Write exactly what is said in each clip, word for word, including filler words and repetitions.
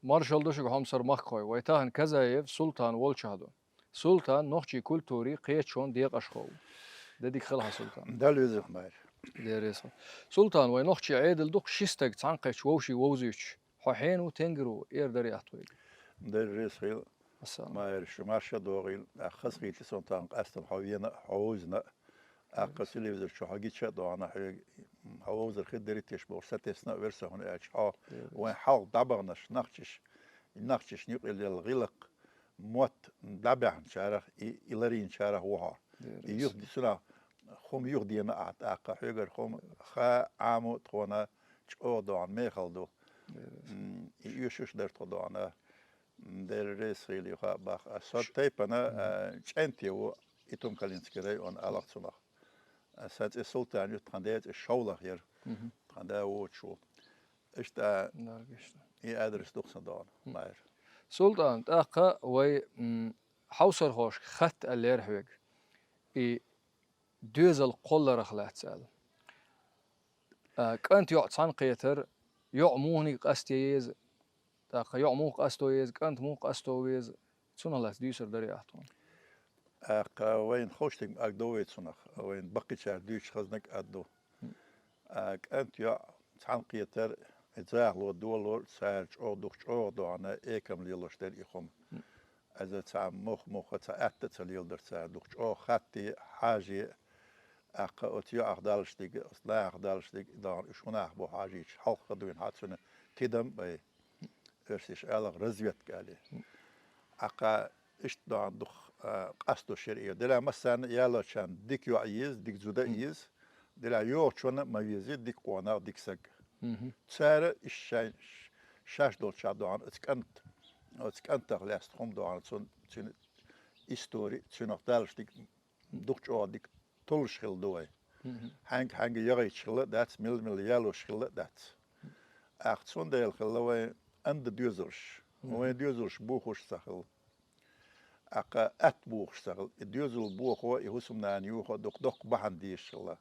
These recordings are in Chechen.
Маршал ду шуга, хьомсара махкахой. Вай тахан Казаев Султан волчохь ду. Султан нохчийн культурин, кхеташонан декъашхо ву. Де дика хила хьан, Султан. Дала веза, Майра. Дера реза хила. Султан, вай нохчийн Ӏедал ду-кх ши стаг цхьаьнакхетча вовшийн вовзуьйтуш. Хьо хьенан ву, тенгара ву, эр дарий ахь тхоьга? Дала реза хила. Ассалам. Майра, шу марша догӀийла, тӀаккха хазахийтина суна тахана къаьстина хьо вена а, хьо вовзийна а. ТӀаккха телевизор чу хьо гича а догӀна хьоьга, хьо вовзар хир дарий-те бохуш сатесна а вира со, хӀунда аьлча хьо вайн хьалха дӀабаханарш, нохчаша, нохчашна юкъа лелла гӀиллакх, мотт дӀабаьхначарах, и, и ларийначарах ву хьо. И юха цунах хӀума юхадена ахьа, тӀаккха хьоьгара хӀума ха, Ӏамо а тхона чӀогӀа догӀна мехала ду. М, и оьшуш дара тхо догӀна. Дала реза хила, юха а боху. Со тайпана, а, ЧӀентӀе ву, Итум-Калинский район, алахь цунах. А, сан цӀе Султан ю, тхан ден цӀе Шовлах яра. Тхан да вочу ву. Иштта и адрес ду-кх сан догӀна, Майра. Султан, тӀаккха вай, м, хьовсархошка хатта аьллера хьоьга, и доьзал кхолларах лаьцна аьлла. А, кӀант, йоӀ цхьаьнакхетар, йоӀ муха къасто еза, тӀаккха йоӀ муха къасто еза, кӀант муха къасто веза, цунах лаьцна дуьйцур дарий ахь тхуна? ТӀаккха вайна ховшдерг ма ду вай цунах, вайна баккхийчара дуьйцуш хезнарг а ду. А, кӀант, йоӀ цхьаьнакхетар, и захало долор, цара чӀогӀа дукха чӀогӀа догӀна, экам лелош дара и хӀума. Иза цхьа мух-муха цхьа атта а ца леладара цара, дукха чӀогӀа хатте а, хьаже а, тӀаккха оцу йоӀах даллаш дерг, оцу нахах даллаш дерг, и догӀна уьш хӀун нах бу хьажийча, хьалха дуьйна хьан цуьнан тидам а бай, оьрсаша алахь, разведка аьлла. ТӀаккха иштта догӀна дукха, а, къастуш яра и. Делахь массарна а ялочарна дика йоӀ еза, дика зуда а еза, делахь йогӀучунна а ма веза дика къонах, дика саг. Цара иштта шайн, шаьш долчохь догӀна оцу кӀант, оцу кӀантах лаьцна хӀума догӀна, цун, цуьнан истори, цуьнах даллаш дерг дукха чӀогӀа дика туллуш хилла ду вай. Хьаьнга-хьаьнга яхийташ хилла а дац, мила-мила ялош хилла а дац. ТӀаккха цундела хилла вайн онда доьзалш. Вайн доьзалш бохош ца хилла. ТӀаккха атта бохош ца хилла. И доьзал бохо, и хӀусамнана юхо дукха доккха бахьана дезаш хилла.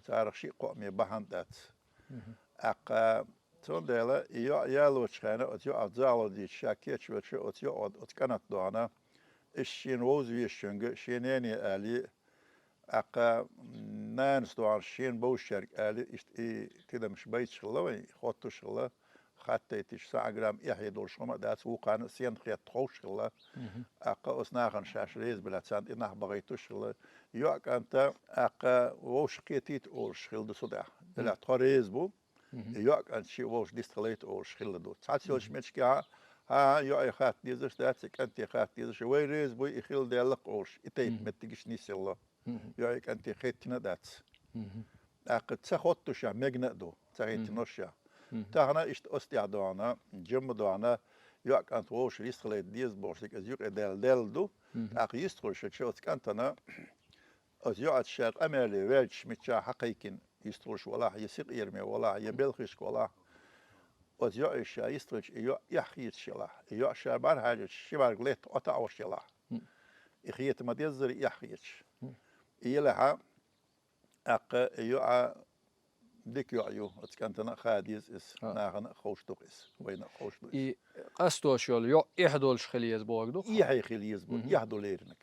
Царах шиъ-кхоъ ме бахьана дац. ТӀаккха цундела и йоӀ ялочу хенахь, оцу йоӀах захало дийцича, ша кечвелча, оцу йоӀо, оцу кӀанат догӀна, иштта шена вовза везачуьнга, шен нене алий, тӀаккха нанас догӀна шена бовзачаьрга алий, иштта и тидамаш байча хилла вайн, хоттуш хилла, хаттайтича, цхьа грамм эхь долуш хӀума а дац, вукхарна а сенна хетта ховш хилла. ТӀаккха оцу нахана шаьш реза белахь, царна тӀе нах бахийтуш хилла. ЙоӀ-кӀанта, тӀаккха вовшах кхетийта олуш хилла ду цу тӀехь. Делахь тхо реза бу, и йоӀ-кӀант шиъ вовшах дистхилийта олуш хилла ду. Цхьацца йолчу меттигехь, хӀан, йоӀе хатта дезаш дац, и кӀанте хатта дезаш, вай реза буй, и хилла даьлла-кх олуш, и тайпа меттигаш нисъелла. ЙоӀе, кӀанте хеттина а дац. ТӀаккха ца хоттуш а мегна а ду, ца хеттинарш а. Тахана иштта оцу тӀехь догӀна, жимма догӀна, йоӀ-кӀант вовшах йистхилийта деза бохуш дерг иза юкъе даьлла, даьлла ду. ТӀаккха йистхуьлуш хилча оцу кӀантана, оцу йоӀаца ша къамеле ваьлча, миччахь хьакхайкина йистхуьлуш валахь, я синкъераме валахь, я белхашка валахь, оцу йоӀе ша йистхилча, и йоӀ эхь хеташ ялахь, и йоӀ ша бӀаьрахьаьжча ши бӀаьрг летта ӀотаӀош ялахь. И хета ма-деззара эхь хеташ. И елахь, тӀаккха и йоӀ дика йоӀ ю, оцу кӀантана а хаа деза иза, нахана а ховш ду-кх иза, вайна а ховш ду иза. И къастош йолу йоӀ эхь долуш хила еза бохург ду-кх? Эхь хила еза боху, эхь ду леринарг.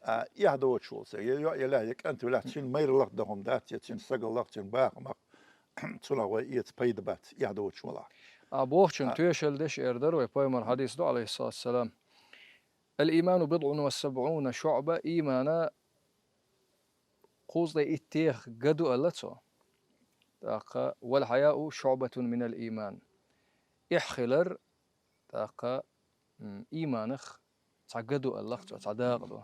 А, эхь доцуш волу стаг, я йоӀ елахь, я кӀант велахь, цуьнан майраллах дан хӀума дац, я цуьнан стагаллах, цуьнан бахамах, цунах вай эца пайда бац, эхь доцуш валахь. А бохучун тоьшалла деш эр дара вай, пайхамар хьадис ду, Ӏалайхиссалату вассалам: «Ал-ийману бидӀун ва сабӀуна шуӀба», иймана кхузткъе итт теха ган ду аьлла цо. ТӀаккха: «Вал хьаяу шуӀбатун минал ийман». Эхь хилар, тӀаккха, м, ийманах цхьа ган ду аьлла-кх цо, цхьа дакъа ду.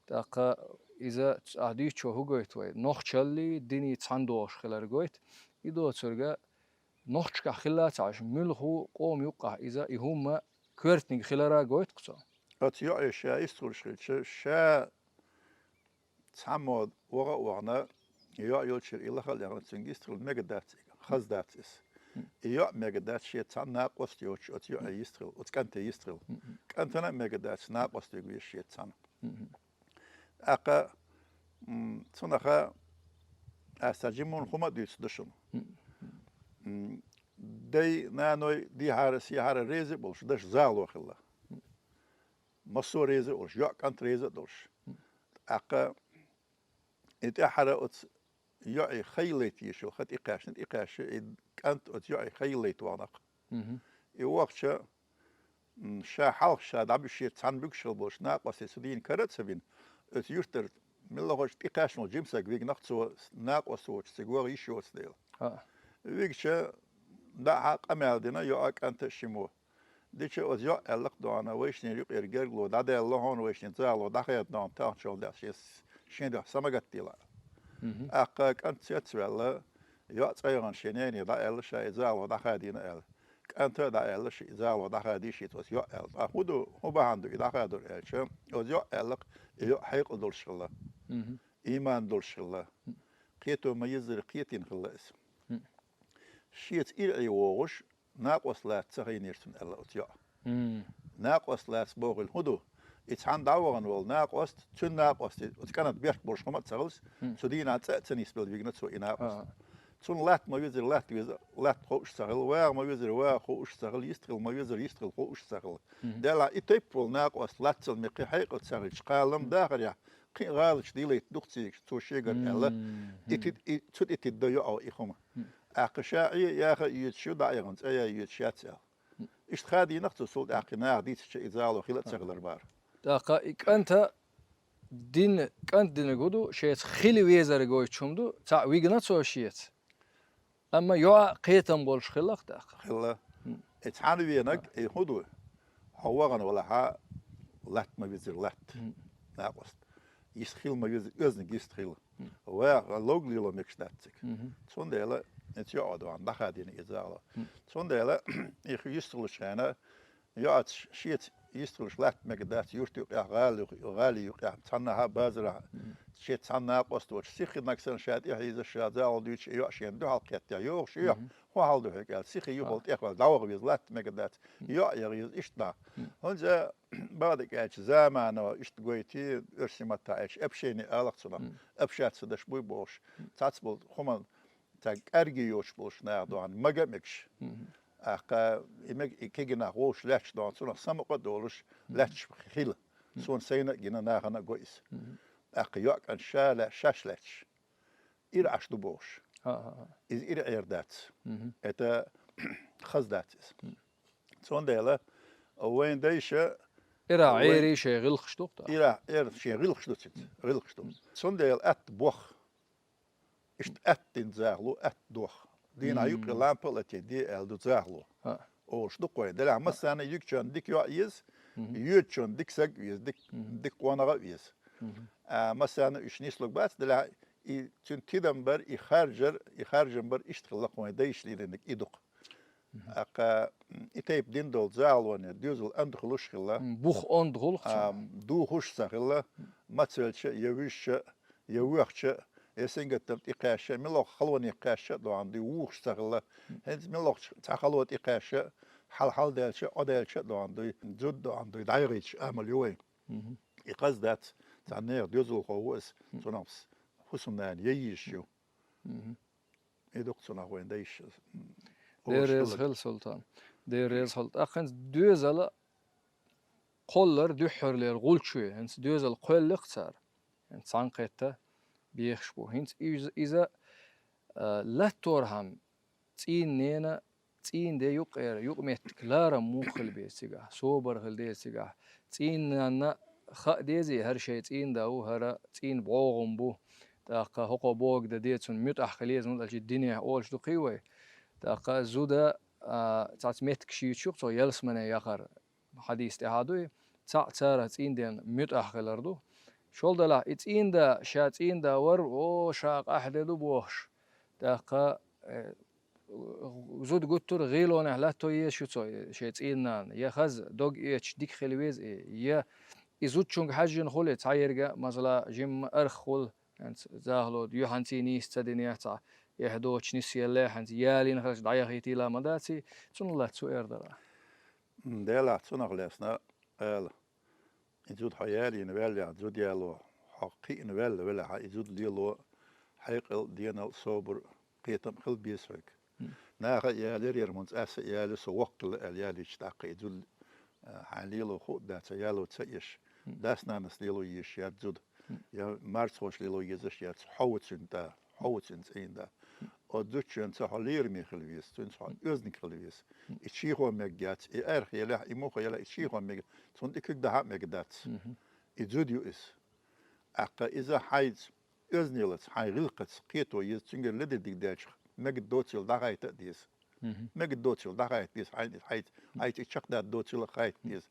ТӀаккха иза ахь дуьйцучо хӀун гойту вай? Нохчаллий, диний цхьаьна догӀуш хилар гойту. И доцург нохчашкахь хилла ца Ӏаш, муьлхха къоман юккъехь иза и хӀума коьртаниг хилар а гойту-кх цо. Оцу йоӀе ша йистхуьлуш хилча, ша цхьаммо ваха а вахана, йоӀ йолчуьра и лаха а лехна, цуьнга йистхила мега дац, хаза дац иза. И йоӀ мега дац, шеца цхьаьна накъост йоцуш оцу йоӀе йистхила, оцу кӀанте йистхила. КӀантана а мега дац, накъост верг веза шеца цхьаьна. ТӀаккха, м, цунаха аса жимма хӀума а дуьйцур ду шуна. М, Дай, наной, дийхьара, сийхьара реза а болуш, даш загӀало хилла. Массо а реза а волуш, йоӀ кӀант реза а долуш. ТӀаккха и тӀаьхьара оцу йоӀе хайлайта йиш йолу хан тӀекхаьчна, тӀекхаьчча, и кӀант оцу йоӀе хайлайта вахана-кх. Мгм. И вахча, м, ша хьалха ша дӀабуьгуш шен цхьана буьгуш хила болуш накъостий цу дийна кара а ца бина, оцу юьртара милла хӀорш тӀекхаьчна волу жима саг вигна-кх цо, накъост воцуш цига ваха йиш йоцу дела. А. Вигча, дӀа а къамел дина йоӀа, кӀанта а, шиммо. Дича оцу йоӀа аьлла-кх дона, вайшинийн юкъера гергало дӀадаьлла хьуна, вайшинийн загӀало дӀахаьдда дона, тахначул деш шен, шен дуьхьа са ма гатдела. Мгм. ТӀаккха кӀант цецваьлла, йоӀ цӀа яхана шен нене дӀааьлла, ша и загӀало дӀахадийна аьлла. КӀанта а дӀааьлла, ша и загӀало дӀахадийша оцу йоӀа аьлла. ТӀаккха хӀун ду, хӀун бахьана ду и дӀахадор аьлча, оцу йоӀа аьлла-кх, и йоӀ хьекъал долуш хилла, Мгм. ийман долуш хилла, кхето ма-йиззара кхетийна хилла иза. Мгм. Шеца ирхӀе вогӀуш, накъост лаца ца хийнера цунна аьлла оцу йоӀа. Мгм. Накъост лаца бохийла хӀун ду? И цхьаьна дӀавахана волу накъост, цуьнан накъост, оцу кӀанат бехк болуш хӀума а ца хилла, Мгм. цу дийнахь цӀа а ца нисбелла вигна цо и накъост. Ага. Цунна латта ма-виззара латта веза, латта хууш а ца хилла, ваха ма-виззара ваха хууш а ца хилла, йистхила ма-виззара йистхила хууш а ца хилла. Мгм. Делахь и тайпа волу накъост лаццал мекхий хьекъал ца хилча, кхалам Мгм. дахарехь, кхин а гӀалаташ дийлайта ду-кх цига, цо шегара аьлла, Мгм. и тида, и, цу тӀе тидда йоӀа и хӀума. Мгм. ТӀаккха ша Ӏе яха а йоьдуш ю, дӀа а яхана цӀа ян йоьдуш яц аьлла. Иштта хадийна-кх цо, цул тӀаьхьа и наха дийцича и загӀало хила а ца хилар бара. ТӀаккха и кӀанта дин, кӀант динарг хӀун ду, шеца хила везарг гойтуш хӀума ду, цхьаъ вигна цо шеца. Амма йоӀа кхетам болуш хилла-кх тӀаккха. Хилла. Мгм. И цхьаьна венаг, и хӀун ду? Хьо вахана валахьа, латта ма-виззара латта, Мгм. накъост. Йистхила ма-виззара оьзниг йистхила. Мгм. Ваха ловга лело мегаш дац цига. Мгм. Цундела, и цу йоӀа дона дӀахадийна и загӀало. Мгм. Цундела, и хи йистхуьлучу хенахь, йоӀаца шеца йистхуьлуш латта мегаш дац, юьрта юкъехь, гӀала юкъ-, гӀали юкъехь, цхьаннахьа базарахь, Мгм. шеца цхьанна накъост воцуш, сиххинарг санна ша тӀехьийзаш, ша загӀал дуьйцуш, и йоӀ шена дуьхьал кхеттехь, йогӀуш ю, Мгм. хӀун хьал ду хьоьга аьлла, сиха юхал А. тӀехваьлла, дӀаваха веза, латта мегаш дац, Мгм. йоӀ яха еза, иштта нах. Мгм. ХӀунда бакъдерг аьлча, замано иштта гойтий, оьрсийн маттахь аьлча, общение ала-кх цунах, Мгм. общаться деш буй бохуш, Мгм. цхьацца болу хӀуманна цхьа кӀаьрге йоцуш болуш наха дона, мага а мегаш. Мгм. ТӀаккха и мега и кегий нах вовшаш лаьтташ дона, цунах самукъа а долуш, Мгм. лаьтташ хила. Мгм. Суна сайна а гина, нахана а го иза. Мгм. ТӀаккха йоӀ кӀант ша лаьа-, шаьш лаьтташ. Ира Ӏаш ду бохуш. А, а, а. Иза ира Ӏер дац. Мгм. Это хаза дац иза. Мгм. Цундела вайн дайша Ира вайн Ӏери шайн гӀиллакхаш ду-кх тӀаккха. Ира Ӏер шайн гӀиллакхаш ду цига. Мгм. ГӀиллакхаш ду. Мгм. Цундела атта бох. Иштта атта дина загӀало, атта дох. Дийнахь юккъе Мм. лампа а латийна де аьлла ду загӀало. А. Олуш ду-кх вайн. Делахь А. массарна а юьгучунна дика йоӀ еза, Мгм. йоьдучунна дика саг а веза, дика, Мгм. дика къонах а веза. Мгм. А, массарна а уьш нислуг бац, делахь и цуьнан тидам бар, и харжар, и харжам бар иштта хилла-кх вайн дайша лелийнарг и ду-кх. Мгм. ТӀаккха, м, и тайпа дина долу загӀалонера доьзал онда хуьлуш хилла. М, бух онда хуьлу-кх А, цунах. Духуш а ца хилла, мацвелча а, я вуьзча а, я воьхча а, я сингаттам тӀе кхаьчча а, милохчу халонехь кхаьчча а дохьан дуй вухуш ца хилла. ХӀинца милохчу цхьа хало тӀе кхаьчча а, хьал-хьал даьлча а, Ӏо даьлча а дохьан дуй, зуда дохьан дуй дӀайгӀийташ амал ю вайн. Мгм. И хаза дац, цхьаннех доьзалхо ву аса, Мгм. цунах хӀусамнана яйийш ю. Мгм. И ду-кх цунах вайн дайша, м, Дера реза хила, Султан. Дера реза хила. ТӀаккха хӀинца доьзала кхоллар дуьххьарлера гӀулчаш ю. ХӀинца доьзал кхоьллина-кх цара. ХӀинца цхьаьнакхетта бехаш бу. ХӀинца иза, иза, а, латторхьама цӀийнан ненан, цӀийнан ден юккъера, юкъаметтиг ларам муха хила беза цигахь, собар хила деза цигахь. ЦӀийнан нанна хаа дезий, хӀара шайн цӀийнан да ву, хӀара цӀийнан бӀогӀам бу. ТӀаккха хӀокхо бохург дан де, цунна муьтӀахь хила еза, хӀунда аьлча динехь олуш ду-кх вай. ТӀаккха зуда, а, цхьацца меттигаш йийцуш ю-кх цо ялсамане яхар. Хьадис тӀехь а дуй, цхьаъ царах цӀийнан ден муьтӀахь хилар ду. ШолгӀа делахь, и цӀийнан да, ша цӀийнан да вар, о, ша къахьде ду бохуш. ТӀаккха, э, зуда гуттар а гӀийлонехь латто езаш ю цо, э, шен цӀийнан нана. Я хаза, дог эцаш дика хила веза и, я и зудчуьнга хьаьжжина хуьлу, цхьа ерриге а, масала, жимма арх хуьлу, хӀинца захало юьхьанций нийса ца динехь цхьа, эхь доцуш нисъеллехь, хӀинца ялийна хилча дӀаяхийтийла ма даций, цунах лаьцна хӀун эр дара? Делахь цунах лаьцна ала, и зуда хьо ялийна ваьллехь, зуда яло хьо кхиъна ваьлла велахь, и зуда лело хьекъал, денал, собар, кхетам хила беза хьоьга. Мгм. Наха ялар яр, хӀанз аса яла со воккхал аьлла ялийча, тӀаккха и зуда, а, хьайна лело хӀу дац, яло ца еш. Дас-нанас лело еш яц зуда. Я марцхоша лело езаш яц, хьо ву цуьнан да, хьо ву цуьнан цӀийнда. О зудчоьнца хьо лераме хила веза, цуьнца хьо оьзаниг хила веза. И чехо мег яц, и арх елахь, и муха елахь, и чехо мег, цунна тӀе куьг дахьа а мег дац. И зуда ю иза. ТӀаккха иза хьайца оьзанелаца, хьайн гӀиллакхаца кхето еза, цуьнгара ледара диг даьлча, мегаргдоцийла дӀахайта а деза. Мегаргдоцийла дӀахайта деза, хьайна, хьайца, хьайца и чакхдаргдоцийла а хайта деза.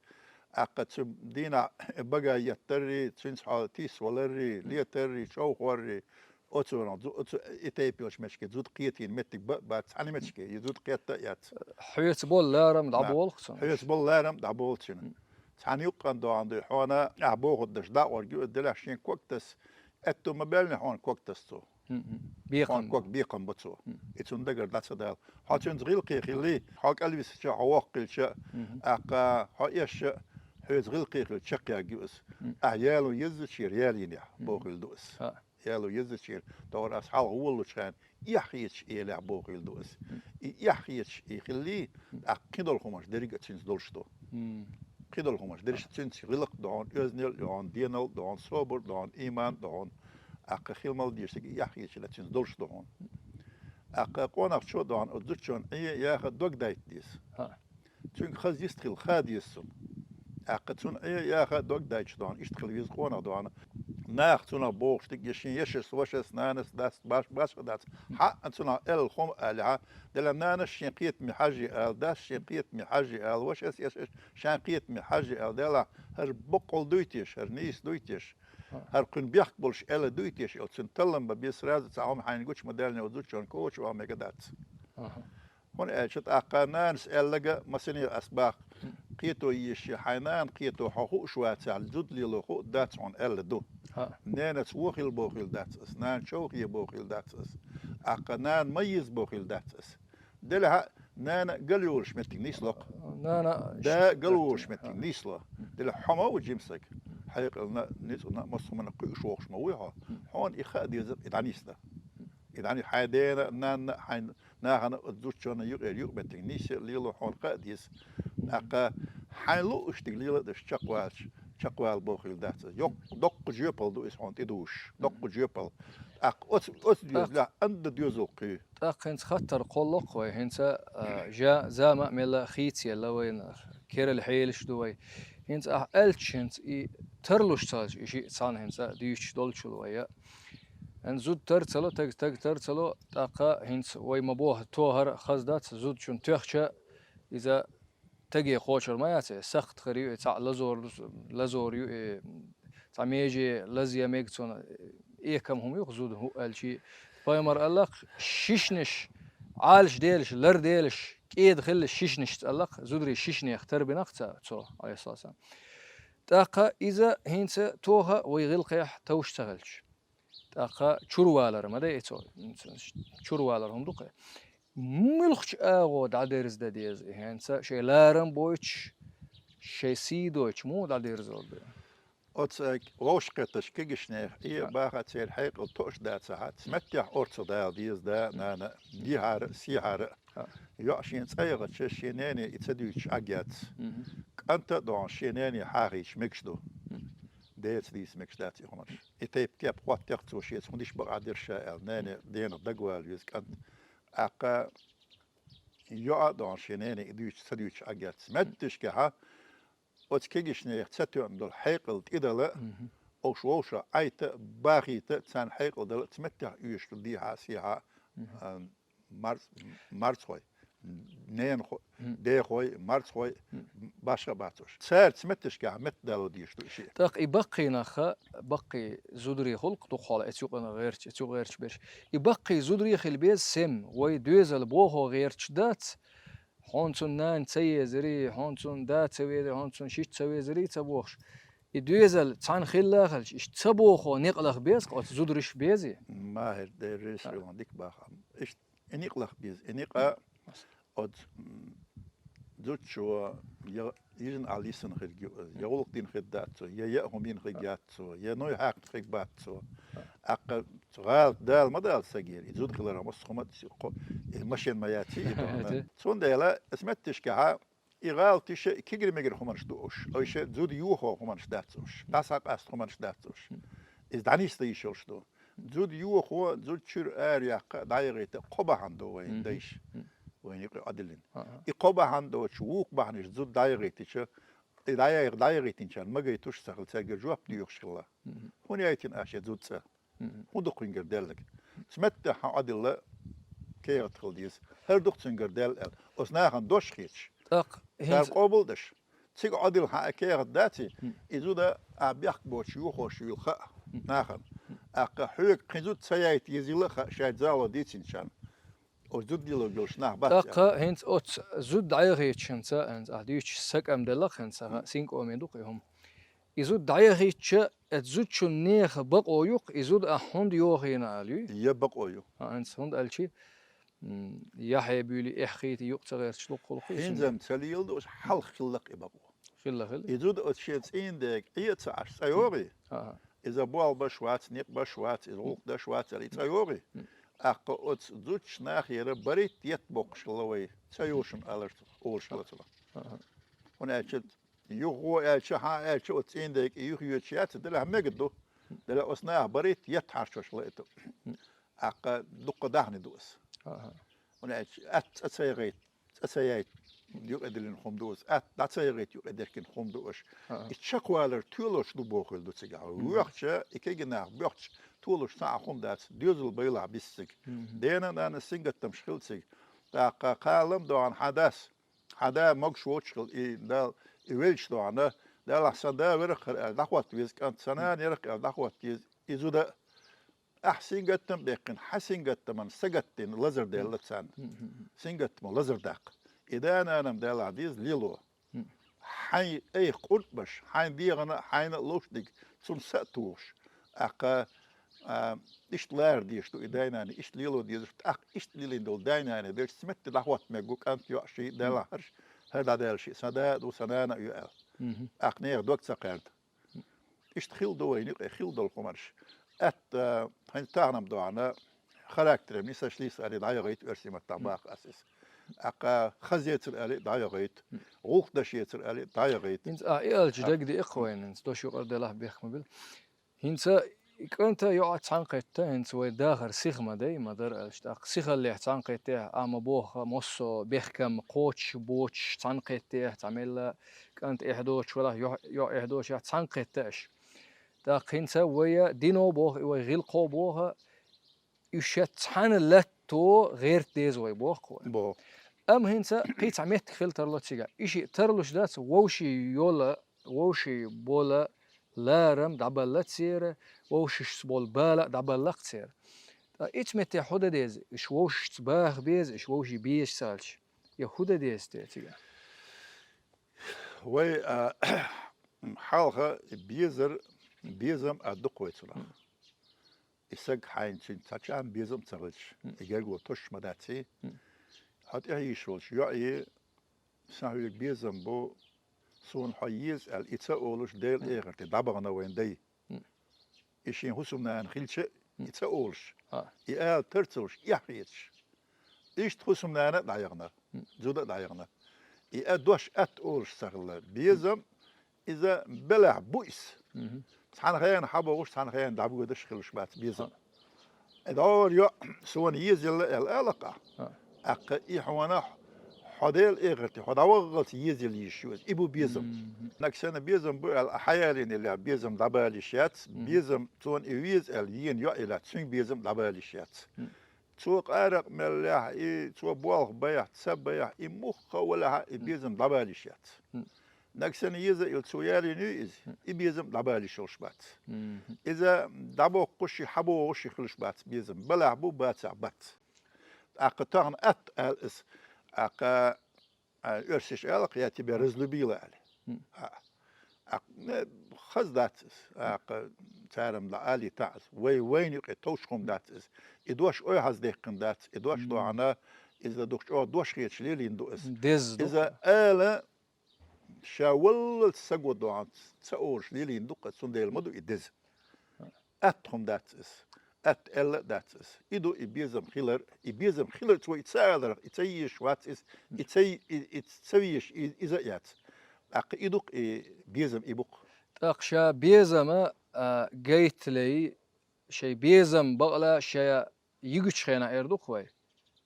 ТӀаккха цу дийнахь багай еттаррий, цуьнца хьо тийсаваларрий, летаррий, човхоррий, оцунах зу-, оцу и тайпа йолчу меттигашка зуда кхетийна меттиг ба а бац, цхьана меттигашка и зуда кхетта а яц. Хьоьца болу ларам дӀаболу-кх цунна. Хьоьца болу ларам дӀаболу цуьнан. Цхьана юккъана догӀан дуй хьона, ахь бохург даш дӀакъорг ю, делахь шен ког таса, аьтту ма баьллинехь хьона ког таса цо. Хьона ког бекхам бу цо. И цунна дагара дӀа ца дала. Хьо цуьнца гӀиллакхе хилли, хьо кӀалвисича, хьо воккха хилча, тӀаккха хьо эшча, хьоьца гӀиллакхе хилча чекхъяьрг ю иза. Ахь яло еззачера ялийнехь, бохийла ду иза. Яло еззачера, тохара ас хьалха воллучу хенахь, эхь хеташ элехь, бохийла ду иза. И эхь хеташ и хилли, тӀаккха кхидолу хӀуманаш дерриг а цуьнца долуш ду. Кхидолу хӀуманаш дерриш цуьнца гӀиллакх а ду хьуна, оьзанал а ю хьуна, денал а ду хьуна, собар а ду хьуна, ийман а ду хьуна. ТӀаккха хила мел дезаш дерг и эхь хеташ хилла цуьнца долуш ду хьуна. ТӀаккха къонахчо а ду хьуна, оцу зудчунна Ӏе яха дог дайта деза. Цуьнга хаза йист хила ха деза цунна. ТӀаккха цунна Ӏе яха дог дайча ду хьуна, иштта хила веза къонах ду хьуна. Наха цунах бохуш дерг, я шен ешас, вашас, нанас, дас, баш-, башха дац. Хьаъа цунах аьлла хӀума алехьа, делахь нанас шен кхетаме хьажий ала, дас шен кхетаме хьажий ала, вашас, ешас шен кхетаме хьажий ала, делахь хӀара баккъалла дуй теша, хӀара нийса дуй теша, хӀара кхуьнан бехк болуш аьлла дуй теша, оцу цуьнан таллам бан беза, сразу цхьа хӀума хьайна гучу ма даьллинехь, оцу зудчунна коча ван мега дац. ХӀунда аьлча тӀаккха нанас аьлларг а, масане ас боху, кхето езаш, хьайн нана кхето хьо хууш вацахь, зуда лело хӀу дац хьуна аьлла ду. Ненаца вон хила бохийла дац ас, нана човхе бохийла дац ас. ТӀаккха нана ма еза бохийла дац ас. Делахь а нана гал йолуш меттиг нийсло-кх. Нана да гал волуш меттиг нийсло. Делахь хьо ма ву жима стаг. Хьекъална, ницкъана, массо а хӀуманна кхуьуш вохуш ма вуй хьо. Хьуна и хаа деза и дӀанисдан. И дӀани хьайн дена а, нанна а, хьайн нахана а, оцу зудчунна а юкъера юкъаметтиг нийса а лело хьуна хаа деза. ТӀаккха хьайн луъуш дерг лела а деш чекхвалча, чекхвала бохийла дац иза. Йоккха, доккха жоьпалла ду иза хьуна тӀедузуш. Доккха жоьпалла. ТӀаккха оцу, оцу доьзалехь анда доьзал кхуьй. ТӀаккха хӀинца хаттар кхолло-кх вай, хӀинца, а, жа-, зама а мелла хийцаелла вайна, керла хьелаш ду вай. ХӀинца ахь аьлча, хӀинца и тарлуш ца хилча, и шиъ цхьаьна хӀинца дуьйцуш долчул вай а. ХӀинца зуда тар ца ло, таг, таг тар ца ло, тӀаккха хӀинца вай ма боху, тохар хаза дац, зудчун тоьхча, иза таге кхочур ма яц, и сакхт хир ю, и цхьаъ лазор, лазор ю, и цхьа меже лазъян мега цунна, экам хӀума ю-кх зуда хӀу аьлчи. Пайхамар аьлла-кх, шишнаш, Ӏалаш делаш, лар делаш, кӀеда хилла шишнашца аьлла-кх, зударий шишнех тарбина-кх ца-, цо, Ӏалайхиссалам. ТӀаккха иза хӀинца тоха вай гӀиллакхехь товш ца хилча. ТӀаккха чурвалар ма дай цо, чурвалар хӀума ду-кх. Муьлхачу агӀо дӀадерзадан деза и хӀинца, шайн ларам бойтуш, шайн сий дойтуш, муха дӀадерзор ду? Оцу вовшахкхеттачу кегийчу нехан Ӏе баха церан хьекъал тоъуш дацахь, цу меттехь орцах дала деза да а, нана а, дехьара а, сехьара а. ХӀаъ. ЙоӀ шен цӀа яхача, шен нене и ца дуьйцуш Ӏаг яц. КӀанта а дохьуш, шен нене хьахийча мегаш ду. Деца дийца мегаш дац и хӀуманаш. И тайпа кеп хӀоттех цо шеца, хӀун диш бакъахь дерш ша аьлла, нене денах дагавала веза кӀант. ТӀаккха йоӀ а дохьуш, шен нене и дуьйцуш, ца дуьйцуш Ӏаг яц. Меттигашкахьа оцу кегийчу нехан ца тоьъна долу хьекъал тӀедала, уьш вовшах Ӏайта а, бахийта а, царна хьекъал дала а, цу меттехь оьшуш ду дехьа а, сехьа а, а, марц-, марцхой, ненахо-, дехой, марцхой, башха а бац уьш. Цара цу меттигашкахь меттадало дезаш ду и шиъ. ТӀаккха и баккхий нах, баккхий зударий хуьлу-кх дукхахьолахь, эцу юкъана гӀерташ, эцу юкъа гӀерташ берш. И баккхий зударий хила беза сема, вай доьзал бохо гӀерташ дац, хьуна цунна нана ца езарий, хьуна цунна да ца везарий, хьуна цунна шийтта ца везарий ца бохуш. И доьзал цхьаьна хилла а хилча, иштта ца бохо некъ лаха беза-кх оцу зударша, безий? Махьар, дерриш а дика бахам. Иштта и некъ лаха беза. И некъа оцу, м, зудчо я йижина Ӏа лисина хир ю, я гӀуллакх дина хир дац цо, я яа хӀума йина хир яц цо, я нуй хьаькхна хир бац цо. ТӀаккха цу гӀалат Дала ма дала сагера, и зуда хиларх массо а хӀума а ц-, кхо-, И машен ма яц, и дона. Цундела, ас меттишкахьа, и гӀалатиша, и кигра-мигра хӀуманаш ду уж. Уж зуда йохо хӀуманаш дац уж. ДӀасакъаста хӀуманаш дац уж. Из дӀанийсда йиш йолуш ду. Зуда йохо, зуда чуьра ара яккха, дӀаягӀийта кхо бахьана ду вайн дайша. Вайн юкъе Ӏодиллина. И кхо бахьана доцуш, вукху бахьанаш зуда дӀаягӀийтича, и дӀаяй-, дӀаяйгӀийтинчарна ма гайтуш ца хилла, цаьргара жоп доьхуш хилла. ХӀунда яйтина аша я зуда цӀа? ХӀун ду кхуьнгара даьлларг? Цу меттехь хьан Ӏодилла кехат хила деза. ХӀара ду-кх цуьнгара даьлла аьлла. Оцу нахана дош хеташ. ТӀаккха цара хӀинца къобалдеш. Цига Ӏодилла хьан а кехат даций, и зуда а бехк боцуш йохош юйла хаьа нахана. ТӀаккха хьоьга кхин зуда ца яйта езийла а хаьа шайн зало дийцинчарна. Оцу зуда лело йолуш нах бац аьлла. ТӀаккха хӀинца оцу зуда дӀаяхийтича хӀинца, хӀинца ахь дуьйцуш сан кӀам делла-кх хӀинца, синкъоме ду-кх и хӀума. И зуда дӀаяхийтича, оцу зудчун нехан бакъо ю-кх, и зуда ахь хӀунда йохийна ала юй? Я бакъо ю. А, хӀинца хӀунда аьлча, м, яхье буьйлий, эхь хийтий юкъа ца гӀерташ дуккха хуьлу-кх и. ХӀинца-м ца леладо, уьш хьалха хилла-кх и бакъо. Хилла, хилла. И зуда оцу шен цӀийнан дега Ӏе а ца Ӏаш, цӀа йогӀий? Аха. Иза болх беш вац, некъ беш вац, иза гӀуллакх деш вац аьлла, и цӀа йогӀий? ТӀаккха оцу зудчу нахера баритта етт боккхуш хилла вай, ца йошуна аларца, олуш хилла цунах. Аха. ХӀунда аьлча, юха гӀо аьлча, хьан аьлча, оцу цӀийнан дега и юха йоьдуш яц, делахь мега ду. Делахь оцу наха баритта етт хьарчош хилла и ту. ТӀаккха дуккха даьхни ду аса. Аха. ХӀунда аьлча, атта цӀа ца яхийта, цӀа ца яйта юкъа диллина хӀума ду аса, атта дӀа ца яхийта юкъа деркина хӀума ду аш. Аха. И чекхвалар тоьлуш ду бохийла ду цигахь. Вехча, и кегий нах боьхча, толуш цхьа а хӀума дац, доьзал байлахь бисцига. Дена а, нана а сингаттамаш хилцига. ТӀаккха кхалам а доӀана хьан дас, хьан да могуш воцуш хила, и Дала, и велча доӀана, Далахь сан да веракх хир аьлла дӀахӀотта веза кӀант, сан нана яракх аьлла дӀахӀотта еза, и зуда а. Ахь сингаттам а баьккхина, хьан сингаттаман сагатдина лазар даьлла царна. Сингаттаман лазар даккха. И да-нанам Далахь деза лело. Хьайн айхьа къурд баш, хьайн дегӀана а, хьайна а ловш диг, цунна са а тухуш. ТӀаккха, а, иштта лара дезаш ду и дай-наний, иштта лело дезаш, тӀаккха иштта лелийна долу дай-наний делча, цу метте дӀахӀотта мега кӀант, йоӀ ший, Далахь хӀара, хӀара дӀадаьлла шиъ, сан да а ду, сан нана а ю аьлла. ТӀаккха нехан дог ца кхаьрда. Иштта хилла ду вайна юкъе, хилла долу хӀуманаш. Атта, хӀинца тахана-м доӀана, характером нисдеш листа аьлла дӀайохуьйту оьрсийн маттахь боху ас иза. ТӀаккха хаза ецар аьлла дӀайохуьйту, гӀуллакх деш ецар аьлла дӀайохуьйту. ХӀинца ахь и аьлча дагадеа-кх вайна, хӀинца дош юкъара делахь бехк ма билла. ХӀинца кӀанта йоӀа цхьаьнакхетта, хӀинца вай дахар сиха ма дай, ма дара аьлча, тӀаккха сихаллехь цхьаьнакхеттехь, ахьа ма боху массо а бехкам кхочуш боцуш цхьаьнакхеттехь, цхьа мелла кӀант эхь доцуш велахь, йоӀ, йоӀ эхь доцуш велахь, цхьаьнакхетта аша. ТӀаккха хӀинца вай дино боху, и вай гӀиллакхо боху, уьш шаьш цхьаьна латто гӀерта деза вай боху-кх вай. Боху. Амма хӀинца кхин цхьа меттиг хила тарло цигахь. И шиъ тарлуш дац, вовшийн йола, вовшийн бола ларам дӀабалла церан, вовшашца болу бала а дӀабалла-кх церан. Ткъа ицу метте хӀун дан деза? Уьш вовшашца баха беза, уьш вовшийн безаш ца хилча. Я хӀун дан деза те цигахь? Вай, а, хьалха безар, безам а ду-кх вай цунах. И саг хьайна цуьнца цхьа чам безам а ца хилча, и гергало тосуш ма дац и. Хьо тӀехь йийш волчу йоӀе, сан хьоьга безам бу, суна хьо еза аьлла, и ца олуш, Делан эхарте дӀабахана вайн дай. И шен хӀусамнана хилча а, и ца олуш, и ала тар ца луш, эхь хеташ. Иштта хӀусамнана а дӀаяхана, зуда а дӀаяхана. И а дош атта олуш ца хилла. Безам, иза белахь бу иза. Цхьана хенахь хьабогӀуш, цхьана хенахь дӀабоьдуш хилуш бац безам. И дӀора йоӀ суна езаелла аьлла алакха. ТӀаккха и хьуна хьо Делан эхарте, хьо дӀаваххалц езаелла йиш ю иза. И бу безам. Нагахь санна безам бу аьлла, ахьа ялийнехь безам дӀабала йиш яц. Безам, цунна и веза аьлла, йийна йоӀ елахь, цуьнга безам дӀабала йиш яц. Цо къаракъ меллехь, и цо болх байхь, ца байхь, и мухха валахь, и безам дӀабала йиш яц. Нагахь санна еза а елла цо ялийна ю иза, и безам дӀабала йиш йолуш бац. Иза дӀабоккхуш и, хьабогӀуш и хилуш бац безам. Балахь бу, бацахь бац. ТӀаккха тахана атта аьлла иза. ТӀаккха, а, оьрсаша алакха, я тебя разлюбила аьлла. А, а, не, хаза дац иза. ТӀаккха цара-м дӀаалийтахь иза. Вай вайна юкъе товш хӀума дац иза. И дош ойхьаздаьккхина дац. И дош доӀана, иза дукха чӀогӀа дош хеташ лелийна ду иза. Деза ду. Иза ала ша валлалц саго доӀанца ца олуш лелийна ду-кх, цундела ма ду и деза. Атта хӀума дац иза. атта аьлла а дац иза. И ду и безам хилар, и безам хилар цо и ца аларах, и ца езаш вац иза, и ца, и, и ца везаш и, иза а яц. ТӀаккха и ду-кх и безам, и бу-кх. ТӀаккха ша безама, а, гайттале, шай безам бакъала ша йигачу хенахь эр ду-кх вай.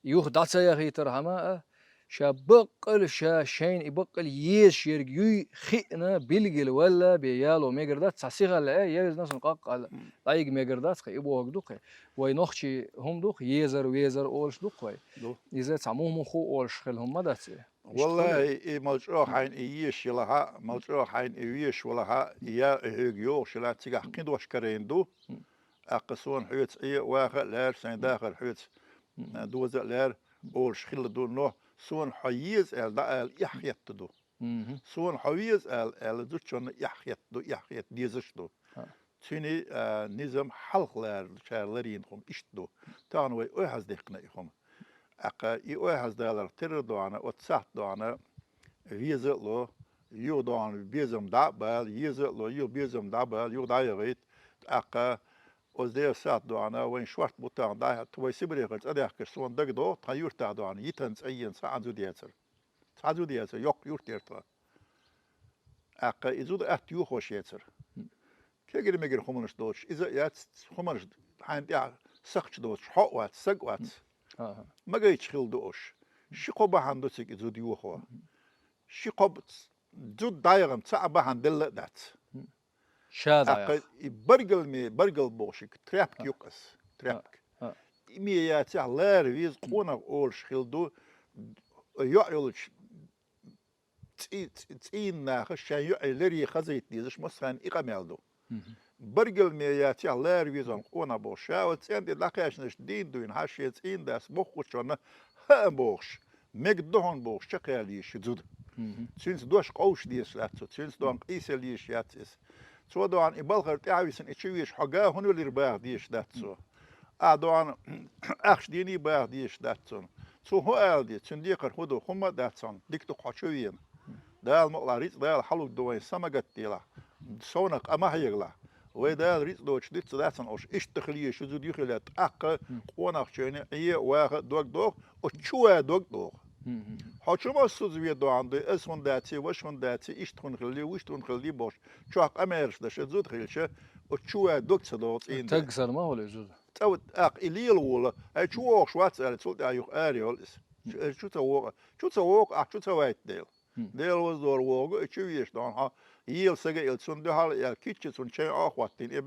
Юха дӀа ца яхийтархьама а, ша баккъала ша шайна и баккъала езаш ерг юй хиъна, билггал валла бен яло мегар дац, цхьа сихалла а, я веза, сан къаккъал дӀайига мегар дац-кх, и бохург ду-кх. Вай нохчий хӀума ду-кх, езар, везар олуш ду-кх вай. Ду. Иза цхьа мух-мухо олуш хилла хӀума ма дац и. Иштта хуьлу. Валлахи, и мал чӀогӀа хьайна и езаш елахь а, мал чӀогӀа хьайна и везаш валахь а, я и хьоьга йогӀуш елахь а, цигахь кхин дош карийна ду. ТӀаккха суна хьоьца Ӏе а ваха а лаьара, сайн дахар хьоьца, а, доза а лаьара, олуш хилла ду, но суна хьо еза аьлла дӀаала эхь хетта ду. Суна хьо веза аьлла, аьлла зудчунна эхь хетта ду, эхь хетта дезаш ду. Цуьнан, а, низам хьалха лаьрра, ша ларийна хӀума иштта ду. Тахана вай ойхьаздаьккхина и хӀума. ТӀаккха и ойхьаздаларх терра доӀана, оцу сахьт доӀана веза а ло, юха доӀана безам дӀа а бала, еза а ло, юха безам дӀа а бала, юха дӀа а яхийта. ТӀаккха оцу дера сахьт доӀана вайн шорта бу тахана дӀа, вай Сибрехара цӀа даьхкаш суна дагадогӀу, тхан юьртахь доӀана йитан цӀа йина цхьа а зуда яцара. Цхьа зуда яцара, йоккха юрт яра тхан. ТӀаккха и зуда атта йохош яцара. Кегира-мегира хӀуманаш доцуш, иза а яц, хӀуманаш хьайна тӀехь сахча доцуш, хьо а вац, саг а вац. Магайча хилла ду уьш. Ши-кхо бахьана ду цига и зуда йохо. Ши-кхо б-, зуда дӀаяхана цхьа а бахьана делла а дац. Ша дӀаяха. ТӀаккха и баргалме, баргал бохуш, и тряпка юкъа ас, тряпка. И ме яцахь лара веза къонах олуш хилла ду, йоӀ йолчу цӀий-, цӀий-, цӀийнан наха шайн йоӀе ларе хазийта дезаш массарна и къамел ду. Баргалме яцахь лара веза къонах бохуш, ша оцу цӀен тӀе дӀакхаьчнарш дийна дуьйна, хьан шен цӀийнан дас бохучунна хаа бохуш, мегаш ду хьуна бохуш, чекхъяла еза ши зуда. Цуьнца дош къовса дезаш дац цо, цуьнца доӀана къийсалла езаш яц иза. Цо доӀана и балхара тӀаьхьа висина и чу везаш хьо га хӀунда велира баха дезаш дац цо. Ахь доӀана ахча дийний баха дезаш дац цунна. Цо хӀун ала деза, цуьнан декхар хӀун ду, хӀумма а дац цунна, дика ду-кх хьо чу вена. Дала мукъалахь рицкъ Дала хьалург ду вайн, са ма гатделахь, совнах къа ма хьегалахь. Вай Дала рицкъ доцуш дуьйцу дац хьуна уьш, иштта хила еза ши зуда юхилла, тӀаккха къонахчуьнга Ӏе а, ваха а дог доху, оцу чу ван дог доху. Хьо чу массаза вен доӀана дуй, аса хӀунда даций, ваша хӀунда даций, иштта хӀунда хилли, вуьшта хӀунда хилли бохуш, чохь къамелаш деш зуда хилча, оцу чу ван дог ца доху цӀийнан. Тагсар ма хуьлу и зуда. ЦӀа ву-, тӀаккха и лела волу, хьай чу вогӀуш вац аьлла, цул тӀаьхьа юха ара йолу иза. Чу, чу ца вогӀу, чу ца вогӀу, ахь чу ца вайтта дела. Дела ваздор вогӀу, и чу везаш доӀана хьо, ела сага а ила, цунна дуьхьал а аьлла, кичча цунна чай ӀохӀоттийна, и,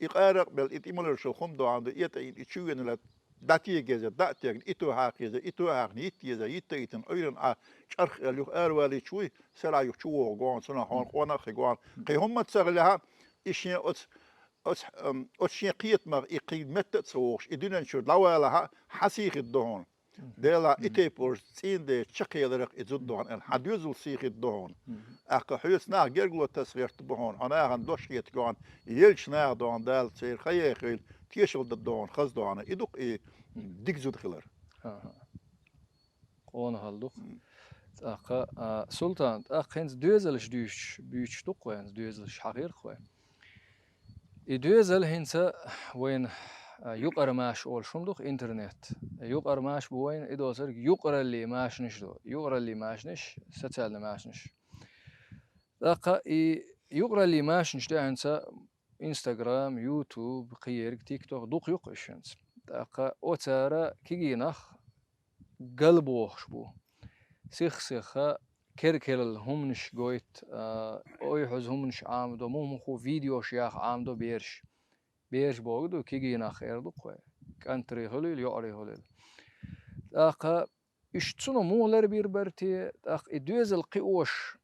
и къаракъ белла, и тӀе маларшал хӀума доӀана ду, этӀа и, и чу вена лаьтта, дӀатегеза, дӀа а тегна, и то хьакхеза, и то хьакхна, йитта еза, йитта а йитина, Ӏуьйранна Ӏа чӀарх аьлла юха аравалийча вуй, сарахь юха чу вогӀу гоӀана, цунах хьуна къонах а хи гоӀана. Кхин хӀумма ца хилахь, и шен оцу, оцу, ам, оцу шен кхетамах и кхин метта а ца вогӀуш, и дуьнен чуьра дӀавалахь, хьан сийхид ду хьуна. Делахь и тайпа волчу цӀийнан ден чекхъяларх и зуда доӀана аьлла, хьан доьзал сийхид ду хьуна. ТӀаккха хьоьца нах гергало таса гӀерта бу хьуна, хьо нахана дош хета гоӀана, елча наха доӀана Дала церан хан яйхийла, тешал дан доӀана, хаза доӀана. И ду-кх и дика зуда хилар. Къонахалла ду-кх. ТӀаккха, а, Султан, тӀаккха хӀинца доьзалш дуьйцуш, буьйцуш ду-кх вай хӀинца, доьзалш хьахийра-кх вай. И доьзал хӀинца вайна, а, юкъара маша олуш хӀума ду-кх интернет. Юкъара маша бу вайна, и доцург юкъараллий машанаш ду. Юкъараллий машанаш, социальный машанаш. ТӀаккха и юкъараллий машанаш тӀехь хӀинца Instagram, YouTube, кхин ерг, TikTok, дукха ю-кх уьш хӀинца. ТӀаккха оцара кегий нах галбохуш бу. Сих-сиха кер-керла хӀуманаш гойту, а, ойхьаза хӀуманаш Ӏамадо, мух-мухо видеош яха Ӏамадо бераш. Бераш бохург ду, кегий нах эр ду-кх вай. КӀантарий хуьлийла, йоӀарий хуьлийла. ТӀаккха уьш цунах муха ларбийр бара те, тӀаккха и доьзал кхиош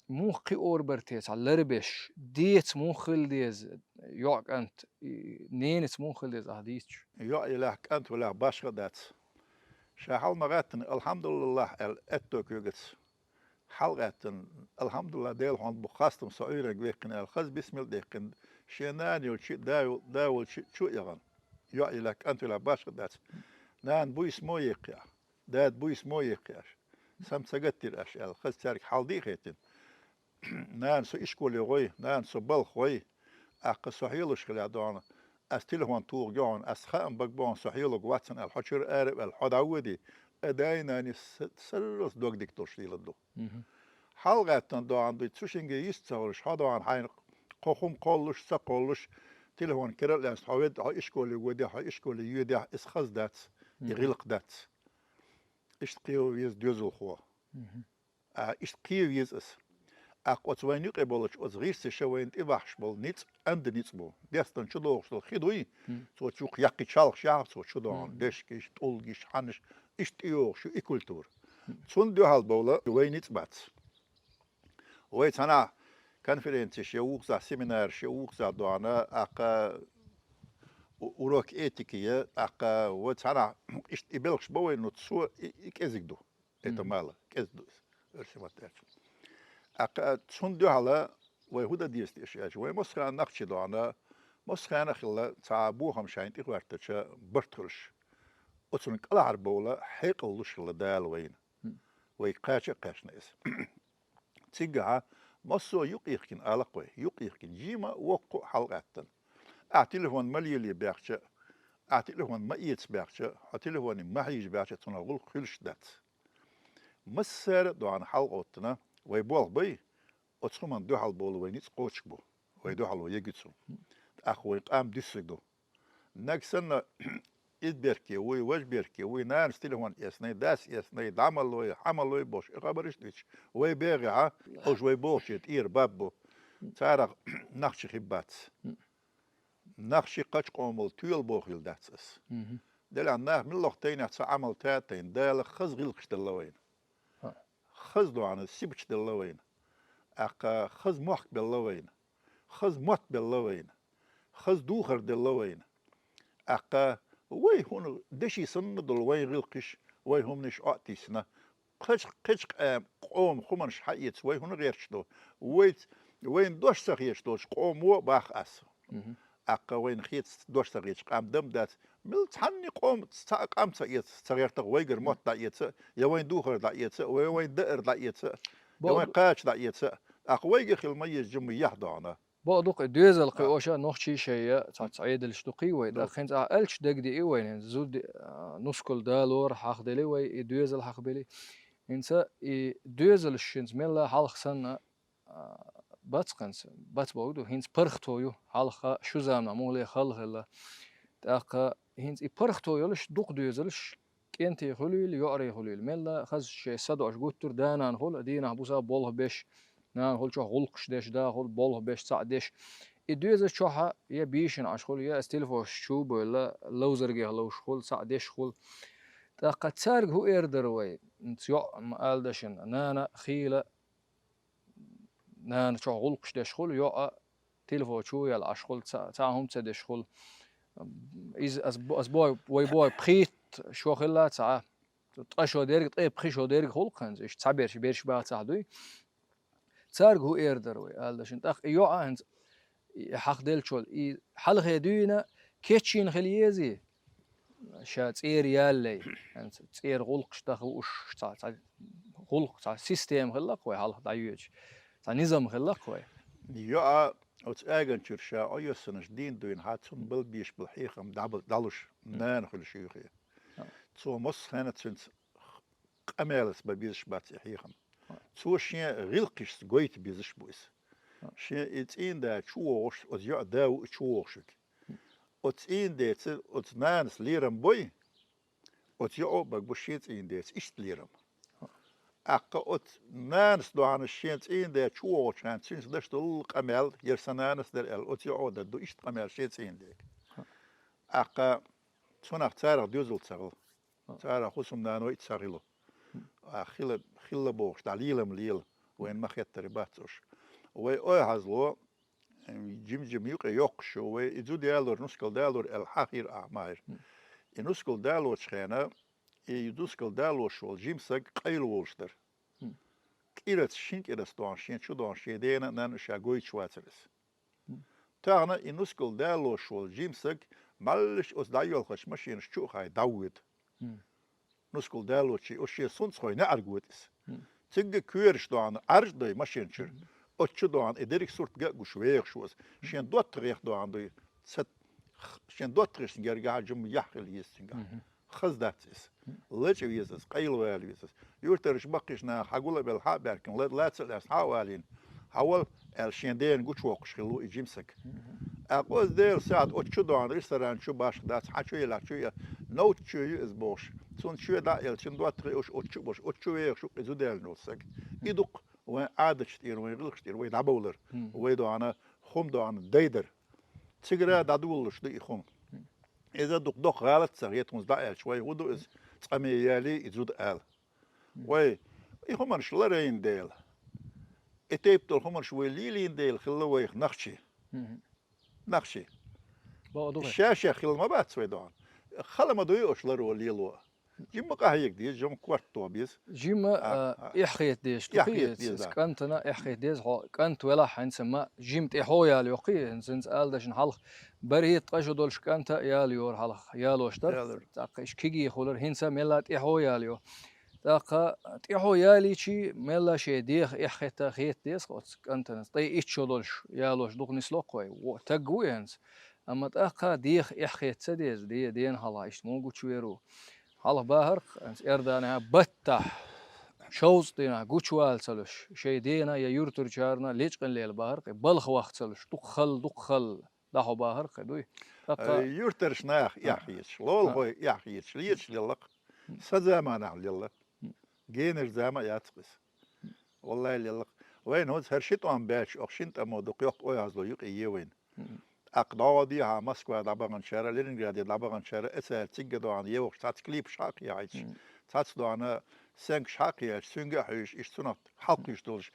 муха кхиор бара те, цхьа ларбеш, деца муха хила деза, йоӀ-кӀант, и, ненаца муха хила деза ахьа дийцича? ЙоӀ елахь, кӀант велахь башха а дац. Ша хьал ма гӀаьттина, алхьамдулиллахь аьлла, аьтто куьйгаца. Хьал гӀаьттина, алхьамдулиллахь, Дела хьуна бу хастам со Ӏуьйранга ваьккхина аьлла, хаза бисмилла даьккхина, шен нана йолчу, да йол-, да волчу чу а яхана. ЙоӀ елахь, кӀант велахь башха а дац. Нана буйса мо еккхи ахь? Дада буйса мо еккхи аша? Са-м ца гатдира аша аьлла, хаза цаьрга хьал дий а хетина. Нана со ишколе гӀой, нана со балха гӀой, тӀаккха со хьелуш хилахь доӀана, Аз телефон туху геӀон, аз хаам бага бохьун, со хьелаг вацан аьлла, хьо чура ара аьлла, хьо дӀаводе, а дай-нанас са-, сарралц дог дика долуш лелад ду. ХьалгӀаьттан доӀан дуй, цу шинге йист ца хуьлуш, хьо доӀан хьайна кхо хӀума кхоллуш, ца кхоллуш, телефон кира а лаьцна, хьо вед-, хьо ишколе воде, хьо ишколе йоьде, иза хаза дац, и гӀиллакх дац. Иштта кхео веза доьзалхо. А, иштта кхео веза аса. ТӀаккха оцу вайна юкъе болчу оцу гӀирсаша вайна тӀебахьаш болу ницкъ, анда ницкъ бу. Дестан чу догӀуш долу хи дуй, цо чух яккхий чалхаш яхьа, цо чу догӀу, дешкаш, тӀулгаш, хьанаш, иштта тӀейогӀуш ю и культура. Цунна дуьхьал бовла вай ницкъ бац. Вай цхьана конференцеш я вукхузахь, семинараш я вукхузахь доӀана, тӀаккха у-, урок этики я, тӀаккха вай цхьана иштта и белхаш бо вай, ну, цо и, и кӀезиг ду. Это мало, кӀезиг ду иза, оьрсийн маттахь аьлча. ТӀаккха цунна дуьхьала вай хӀун дан деза те аша аьлча, вай массо а нах чу доӀана, массо а хилла цхьа бохам шайна тӀехӀоьттича барт хуьлуш. Оцунна кӀалхьара бовла хьекъал луш хилла Дала вайна. Вай кхача а кхаьчна иза. Цигахьа массо а юкъ йихкина алакх вай, юкъ йихкина, жима а, воккха а хьалгӀаьттина. Ахьа телефон ма лелае баьхча, ахьа телефон ма эца баьхча, хьо телефоне ма хьежа баьхча, цунах гӀуллакх хуьлуш дац. Массара а доӀана хьалгӀоттина, вай болх бай, оцу хӀуманна дуьхьал болу вай ницкъ кхочуш бу, вай дуьхьало егуьцу. ТӀаккха вай къам дуьссур ду. Наг санна, иза берке вуй, важа берке вуй, нанас телефон эцнай, дас эцнай, дӀа ма лой, хьа ма лой бохуш, и хабарш а дуьйцуш, вай бегӀехьа, уьш вай бохуче тӀера баб бу. Царах нах чу хи бац. Нах ши кхачу къомал тоьла бохийла дац ас. Делахь нах миллах тайнехь ца Ӏамал та а тайна, Дала хаза гӀиллакхаш делла вайна. Хаза доӀана сибача делла вайна. ТӀаккха хаза мохк белла вайна. Хаза мотт белла вайна. Хаза духар делла вайна. ТӀаккха вай хӀуна деши санна долу вайн гӀиллакхаш, вай хӀуманаш Ӏо а тийсина, кхечу, кхечу къа-, къоман хӀуманаш хьаэца вай хӀуна гӀерташ ду? Вайц-, вайна дош ца хеташ долчу къомо а бах ас. ТӀаккха вайна хеташ дош ца хеташ къам дам дац. Мила цхьанне къома цхьа а къам ца эца, ца гӀертах вайгара мотт дӀаэца, я вайн духар дӀаэца, я вайн даар дӀаэца, я вайн кхача дӀаэца. ТӀаккха вайга хила ма еза жимма яхь доӀана. Бакъ ду-кх, и доьзал кхиоша нохчий шайя цхьацца Ӏедалш ду-кх вай. ТӀаккха хӀинца ахь аьлча дагадеи вайна, хӀинца зуда, а, нускал далора хьахдели вай, и доьзал хьахбели. ХӀинца и доьзалш хӀинца мелла хьалха санна, а, бац хӀинца, бац бохург ду, хӀинца паргӀато ю, хьалха шу заманахь муххале халла хилла. ТӀаккха хӀинца и паргӀато йолуш дукха доьзалш кӀентий хуьлийла, йоӀарий хуьлийла. Мелла хаза шайн са доӀуш гуттар а да-нана хуьлу, дийнахь-буса болх беш, нана хуьлу чохь гӀуллакхаш деш, да хуьлу болх беш, цхьаъ деш. И доьзал чохь а я бийшина Ӏаш хуьлу, я аса телефонаш чу а бевлла, ловзаргех ловш хуьлу, цхьаъ деш хуьлу. ТӀаккха цаьрга хӀун эр дара вай? ХӀинца йоӀ ма ала дашна, нана хийла нана чохь гӀуллакхаш деш хуьлу, йоӀ а телефон чу а яьлла Ӏаш хуьлу, ца, цхьа а хӀума ца деш хуьлу. Иза ас бо-, ас бой, вай бой пхийтта шо хилла цхьа, ткъа шо дерг, ткъе пхи шо дерг хуьлу-кх хӀинца, иштта цхьаберш, берш бацахь дуй. Цаьрга хӀун эр дара вай, ала дашна. ТӀаккха и йоӀ а хӀинца, и хьахделлачул, и хьалхе дуьйна кечйина хила езий? Ша цӀера ялале, хӀинца цӀера гӀуллакхаш даха лууш, цхьа, цхьа гӀуллакх, цхьа система хилла-кх вай хьалха дӀайоьдуш, цхьа низам хилла-кх вай. ЙоӀа оцу аьган чуьра ша Ӏоессинарш дийна дуьйна хьа, цунна бала беш болу хьехам дӀабал-, дӀалуш, нана хуьлуш юьйхий. Цо массо а хенахь цуьнца къамелаца бан безаш бац и хьехам. Цо шен гӀиллакхашца гойта безаш бу иза. Шен и цӀийнда чу вогӀуш, оцу йоӀа да ву и чу вогӀуш верг. Оцу цӀийнда деца, оцу нанас лерам бой, оцу йоӀа а бага бу шен цӀийнда деца иштта лерам. ТӀаккха оцу нанас доӀана шен цӀийнда чу вогӀучу хенахь, цуьнца даш долу къамел, яра сан нанас дара аьлла, оцу йоӀа а дан ду иштта къамел шен цӀийнда дега. ТӀаккха цунах царах доьзал ца хила. Цара хӀусамнаной ца хилла. А хила, хилла бохуш, дӀа лелам лела, вайна ма-хеттара бац уьш. Вай ой хьазло, жим-жим юкъе йоккхуш ю, вай и зуда ялор, нускал далор аьлла хьахийра ахьа, ма-хир. И нускал далочу хенахь, и нускал далош волу жима саг къайла волуш дара. КӀираца, шина кӀираца доьгӀна, шен чу доьгӀна, шен дена а, нанна а ша гойтуш вацара иза. Тахана и нускал далош волу жима саг, меллаша оцу дӀайоьлхучу машинаш чу а хай дӀавоьду. Нускал далочий, оцу шен сунцахой неӀарга воьду иза. Цигга коьрташ доьгӀна, Ӏаржа дой машина чуьра. Оцу чу доьгӀна, и дерриг сурт ган а гуш, вехаш ву иза. Шен доттагӀех доьгӀна дуй, ца Шен доттагӀашта гергахьа жима яхь хила еза цуьнгахь. Хаза дац иза. Лача веза иза, къайла вала веза иза. Юртарчу баккхийчу наха хьагула а велла, хьа а баьхкина, ла-, лаца а лаьцна, хьа а валийна, хьавала аьлла, шен дена гучувоккхуш хилла ву и жима саг. ТӀаккха оцу Делан сахьт оцу чу доьгӀна, ресторан чу башха дац, хьан чу елахь чу е, новкъа чоь ю иза бохуш. Цунна чоь дӀа а елла, цуьнан доттагӀий уьш оцу чу а болуш, оцу чу вехаш ву-кх иза зуда яьллина волу саг. И ду-кх вайн Ӏадаташ тӀера, вайн гӀиллакхаш тӀера вай дӀабовлар, вай доьгӀна хӀума доьгӀна дайдар. Цигара дӀадолалуш ду и хӀума. Иза дукха доккха гӀалат ца хета, хӀунда аьлча вай хӀун ду иза, цкъа ма ялий и зуда ала. Вай, и хӀуманаш ларайна дела, и тайпа долу хӀуманаш вай лелийна дела хилла вайх нохчий. Нохчий. Бакъ ду вай. Ша-шех хилла ма бац вай доьгӀна. Хала ма дуй оцу ларо лело. Жимма къахьега деза, жимма корта тоха беза. Жимма, а, а, эхь хета деза, эхь хета деза, да. КӀантана эхь хета деза, хьо кӀант велахь, хӀинца ма жимма тӀаьхьо яла йоккхий, хӀинца, хӀинца ала дашна хьалха бархӀитта ткъа шо долуш кӀанта а яла йора хьалха, ялош дара. Яла йора. ТӀаккха иштта кегий хуьлура, хӀинца мелла тӀаьхьо яла йо. ТӀаккха тӀаьхьо ялийчий, мелла шен деха эхь хета, хета деза оцу кӀантана. Ткъе итт шо долуш ялош дукха нисло-кх вай. Во, таг ву и хӀинца. Амма тӀаккха деха эхь хета ца деза, де-, дена хьалха иштта муха гучувер ву. Хьалха бахарх, хӀинца Иорданехь баттахь, шовзткъа дийнахь гучувала ца луш, шайн дена я юьртарчарна лечкъина лела бахарх, и балха ваха ца луш, дукха халла, дукха халла, дӀахьо бахарх, дуй. ТӀаккха Ай, юьртарчу наха эхь хеташ, лолахой эхь хеташ, леташ лелла-кх. Сан заманахь лелла. Генарчу зама а яц-кх иза. Валлай, лелла-кх. Вайна хӀинца хӀара ши тӀом баьлча, оха шина тӀамо дукха йоккха ойхьазло юкъе е вайна. ТӀаккха дӀо дехьа Москва дӀабаханчара, Ленинграде дӀабаханчара, эцара цигга доьгӀна е вахча цхьацца клипаш хьа а кхехьийташ, цхьацца доьгӀна сценкаш хьа а кхехьийташ, цуьнга а хьуьйсуш, иштта цунах хьалакхуьйсуш долуш,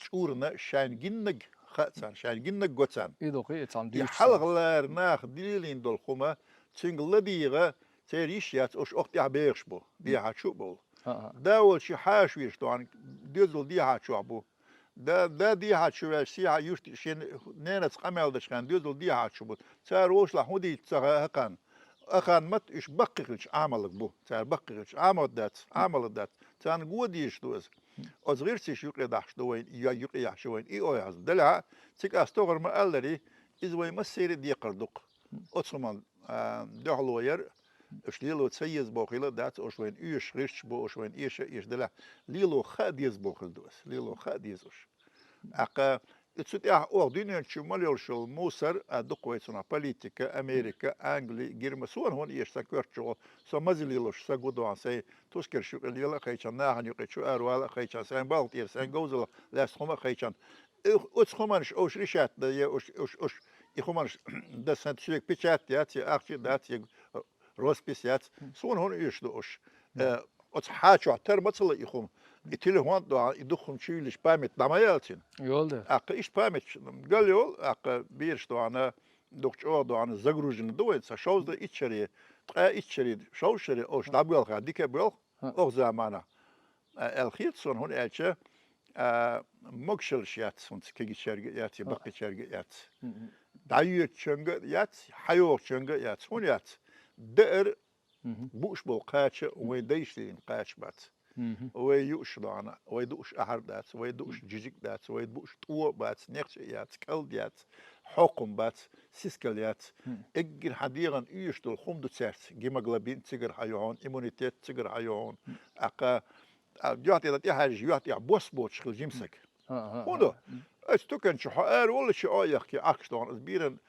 чӀурана шайна гиннарг хаьа царна, шайна гиннарг го царна. И дукха и цхьана дуьйцуш царна. И хьалхалера наха лелийна долу хӀума, цуьнга ладийгӀа, церан йиш яц, уьш оха тӀаьхьа бехаш бу, дехьа чу а бовла. Да волчу хьаша везаш доьгӀна, доьзал дехьа чохь бу. Да, да дехьа чу ваьлча, сехьа юьрта шен ненаца къамел дечу хенна доьзал дехьа чу бу. Цара вовшалахь хӀун дийца ца хаьа хӀокхарна. Аханна ма-т уьш баккхий хилча Ӏамалг бу. Цара баккхий хилча Ӏамалг дац, Ӏамалг дац. Царна го дезаш ду иза. Оцу гӀирсаша юкъе дахьаш ду вайна, я юкъе яхьаш ю вайна и ойхьазло. Делахь а, цига ас тохар ма-аллара, иза вайн массеран а декхар ду-кх. Оцу хӀуманна, а, дуьхьало яр, уьш лело ца еза бохийла а дац, уьш вайна оьшуш гӀирсаш бу, уьш вайна эша а эша делахь, лело хаа деза бохийла ду ас, лело хаа деза уьш. ТӀаккха и цу тӀехь оха дуьнен чу мел йолуш йолу мусар а ду-кх вай цунах: политика, Америка, Англи, Герма-, суна хӀунда эша сан коьрта чу гӀо, со маза лелош саг ву доьгӀна, сайн тускарш юкъе лела а кхайчан, нахана юкъе чу аравала а кхайчан, сайн балха тӀера, сайн говзалла лаьцна хӀума а кхайчан. Ух-, оцу хӀуманаш уьш решать дан е, уьш, уьш, уьш, и хӀуманаш дан сан соьга печать яц, я ахча а дац, я роспись яц. Суна хӀунда оьшуш ду уьш? Э, оцу хьа чохь тар ма ца ло и хӀума. И телефон а доьгӀна, и дукха хӀума чу йиллича, память дӀа ма яьлла цуьнан. Йолу ду. ТӀаккха иштта память гал йолу, тӀаккха бераш доьгӀна, дукха чӀогӀа доьгӀна, загружена ду вайн, сан шовзткъе итт шаре, ткъе итт шаре, шовзткъа шаре уьш дӀабоьлху, дика а боьлху, оха заманахь. А, аьлла хета суна, хӀунда аьлча, а, могушаллаш яц хӀинца, кегийчаьрга а яц, я баккхийчаьрга а яц. ДӀайоьдучуьнга а яц, хьайогӀучуьнга а яц. ХӀунда яц? Даар бууш болу кхача вайн дайша лелийна кхача бац. Вай юуш доьгӀна, вай дууш ахьар дац, вай дууш жижиг дац, вай дууш тӀо а бац, некъча а яц, кӀалд яц, хьокхам бац, сискал яц. Эггара хьан дегӀан оьшуш долу хӀума ду цаьрца: гемоглобин цигара хьан ю хьуна, иммунитет цигара хьан ю хьуна. ТӀаккха А, юьхь тӀе дан тӀехьаьжча, юьхь тӀехь бос боцуш хила жима саг. ХӀунда? Аса тукан чу хьо ара воллучу Ӏо а яхкий Ӏахкаш доьгӀна, аса беран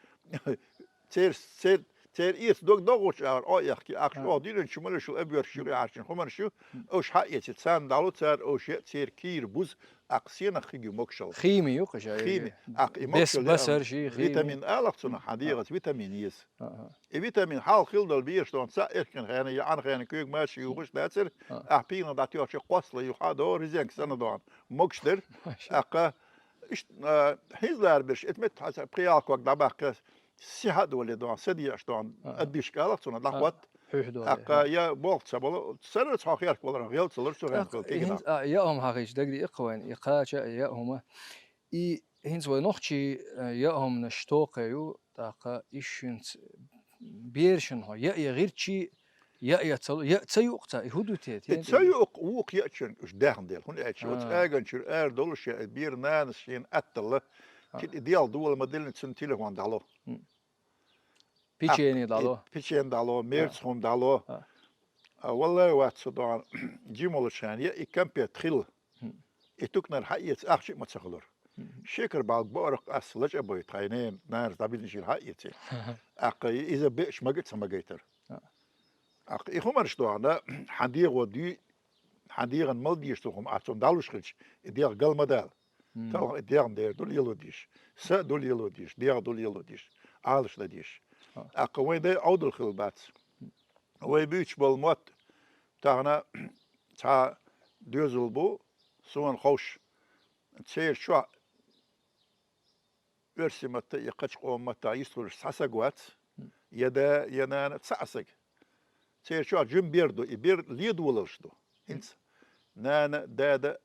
цер, цер, церан эца дог догӀучу агӀор Ӏо а яхкий Ӏахкаш, оха дуьнен чу мала йолу обёркаш ю, хьарчийна хӀуманаш ю, уьш хьаэций, царна дӀало цара, уьш е церан кийра буза, тӀаккха сенах хига ю могушалла. Хими ю кху шайга. Хими. ТӀаккха и могушалла басар ши хими. Витамин алахь цунах, хьан дегӀаца витамин еза. И витамин хьалха хила долу бераш доьгӀна, цхьаъ эркин хенахь, я Ӏан хенахь куьйга маша юхуш дацара, ахь пийна дӀатоьхча кхоссала юха а до, резинка санна доьгӀна, могуш дара. ТӀаккха иштта, а, хӀинца лара берш, эта метта хьан пхи-ялх ког дӀабаккха, сиха а доле доьгӀна, са деӀаш доьгӀна, аддиш калах цунах дӀахотта. ТӀаккха я болх ца болу, сарра цхьа херк валарах гӀел ца лура цу хенахь хила кегина. ХӀинца, а, яа хӀума хьахийча дагадеа-кх вайна, и кхача а яа хӀума. И хӀинца вай нохчий, э, яа хӀуманаш токхе ю, тӀаккха ишшинца берашна хьо яа я гӀирчий, яа я ца лу-, яа ца юкъ ца, и хӀун ду те? Э, ца юкъ, вукху яачуьнга уьш даьхна дела. ХӀунда аьлча оцу аганчуьра ара долуш я, бер нанас шена атталла, кхин и дел дола ма-диллина цуьнан телефон дӀало. Печени дӀало. Печени дӀало, мерза хӀума дӀало. А. А, валлай, вац со доагӀан, жима волча хана я и кампет хилла. И туканара хьаэца ахча а ма ца хилар. Шекар балг боарах ас лача а бой, тхай ненан, нанас дӀабинна шийла хьаэце. ТӀаккха и-, иза беача мага а ца магайтар. ТӀаккха и хӀуманаш доагӀан, хьан дегӀо дуй, хьан дегӀан мала дезаш дола хӀума, а цунна дӀалуш хилча, и дегӀ гал ма дала. Талхана и дегӀан дера ду лело дезаш, са а ду лело дезаш, дегӀ ду лело дезаш, Ӏалаш дан дезаш. ТӀаккха вайн дай Ӏовдал хилла бац. Вай буьйцуш бола мотт, тахан цхьа доьзал бу, сона ховш, церан чохь оьрсийн матта я кхыча къоман матта йистхуьлуш цхьа саг вац, я да, я нана, цхьа а саг. Церан чохь жима бер ду, и бер ледолалуш ду. ХӀинца нана, дада,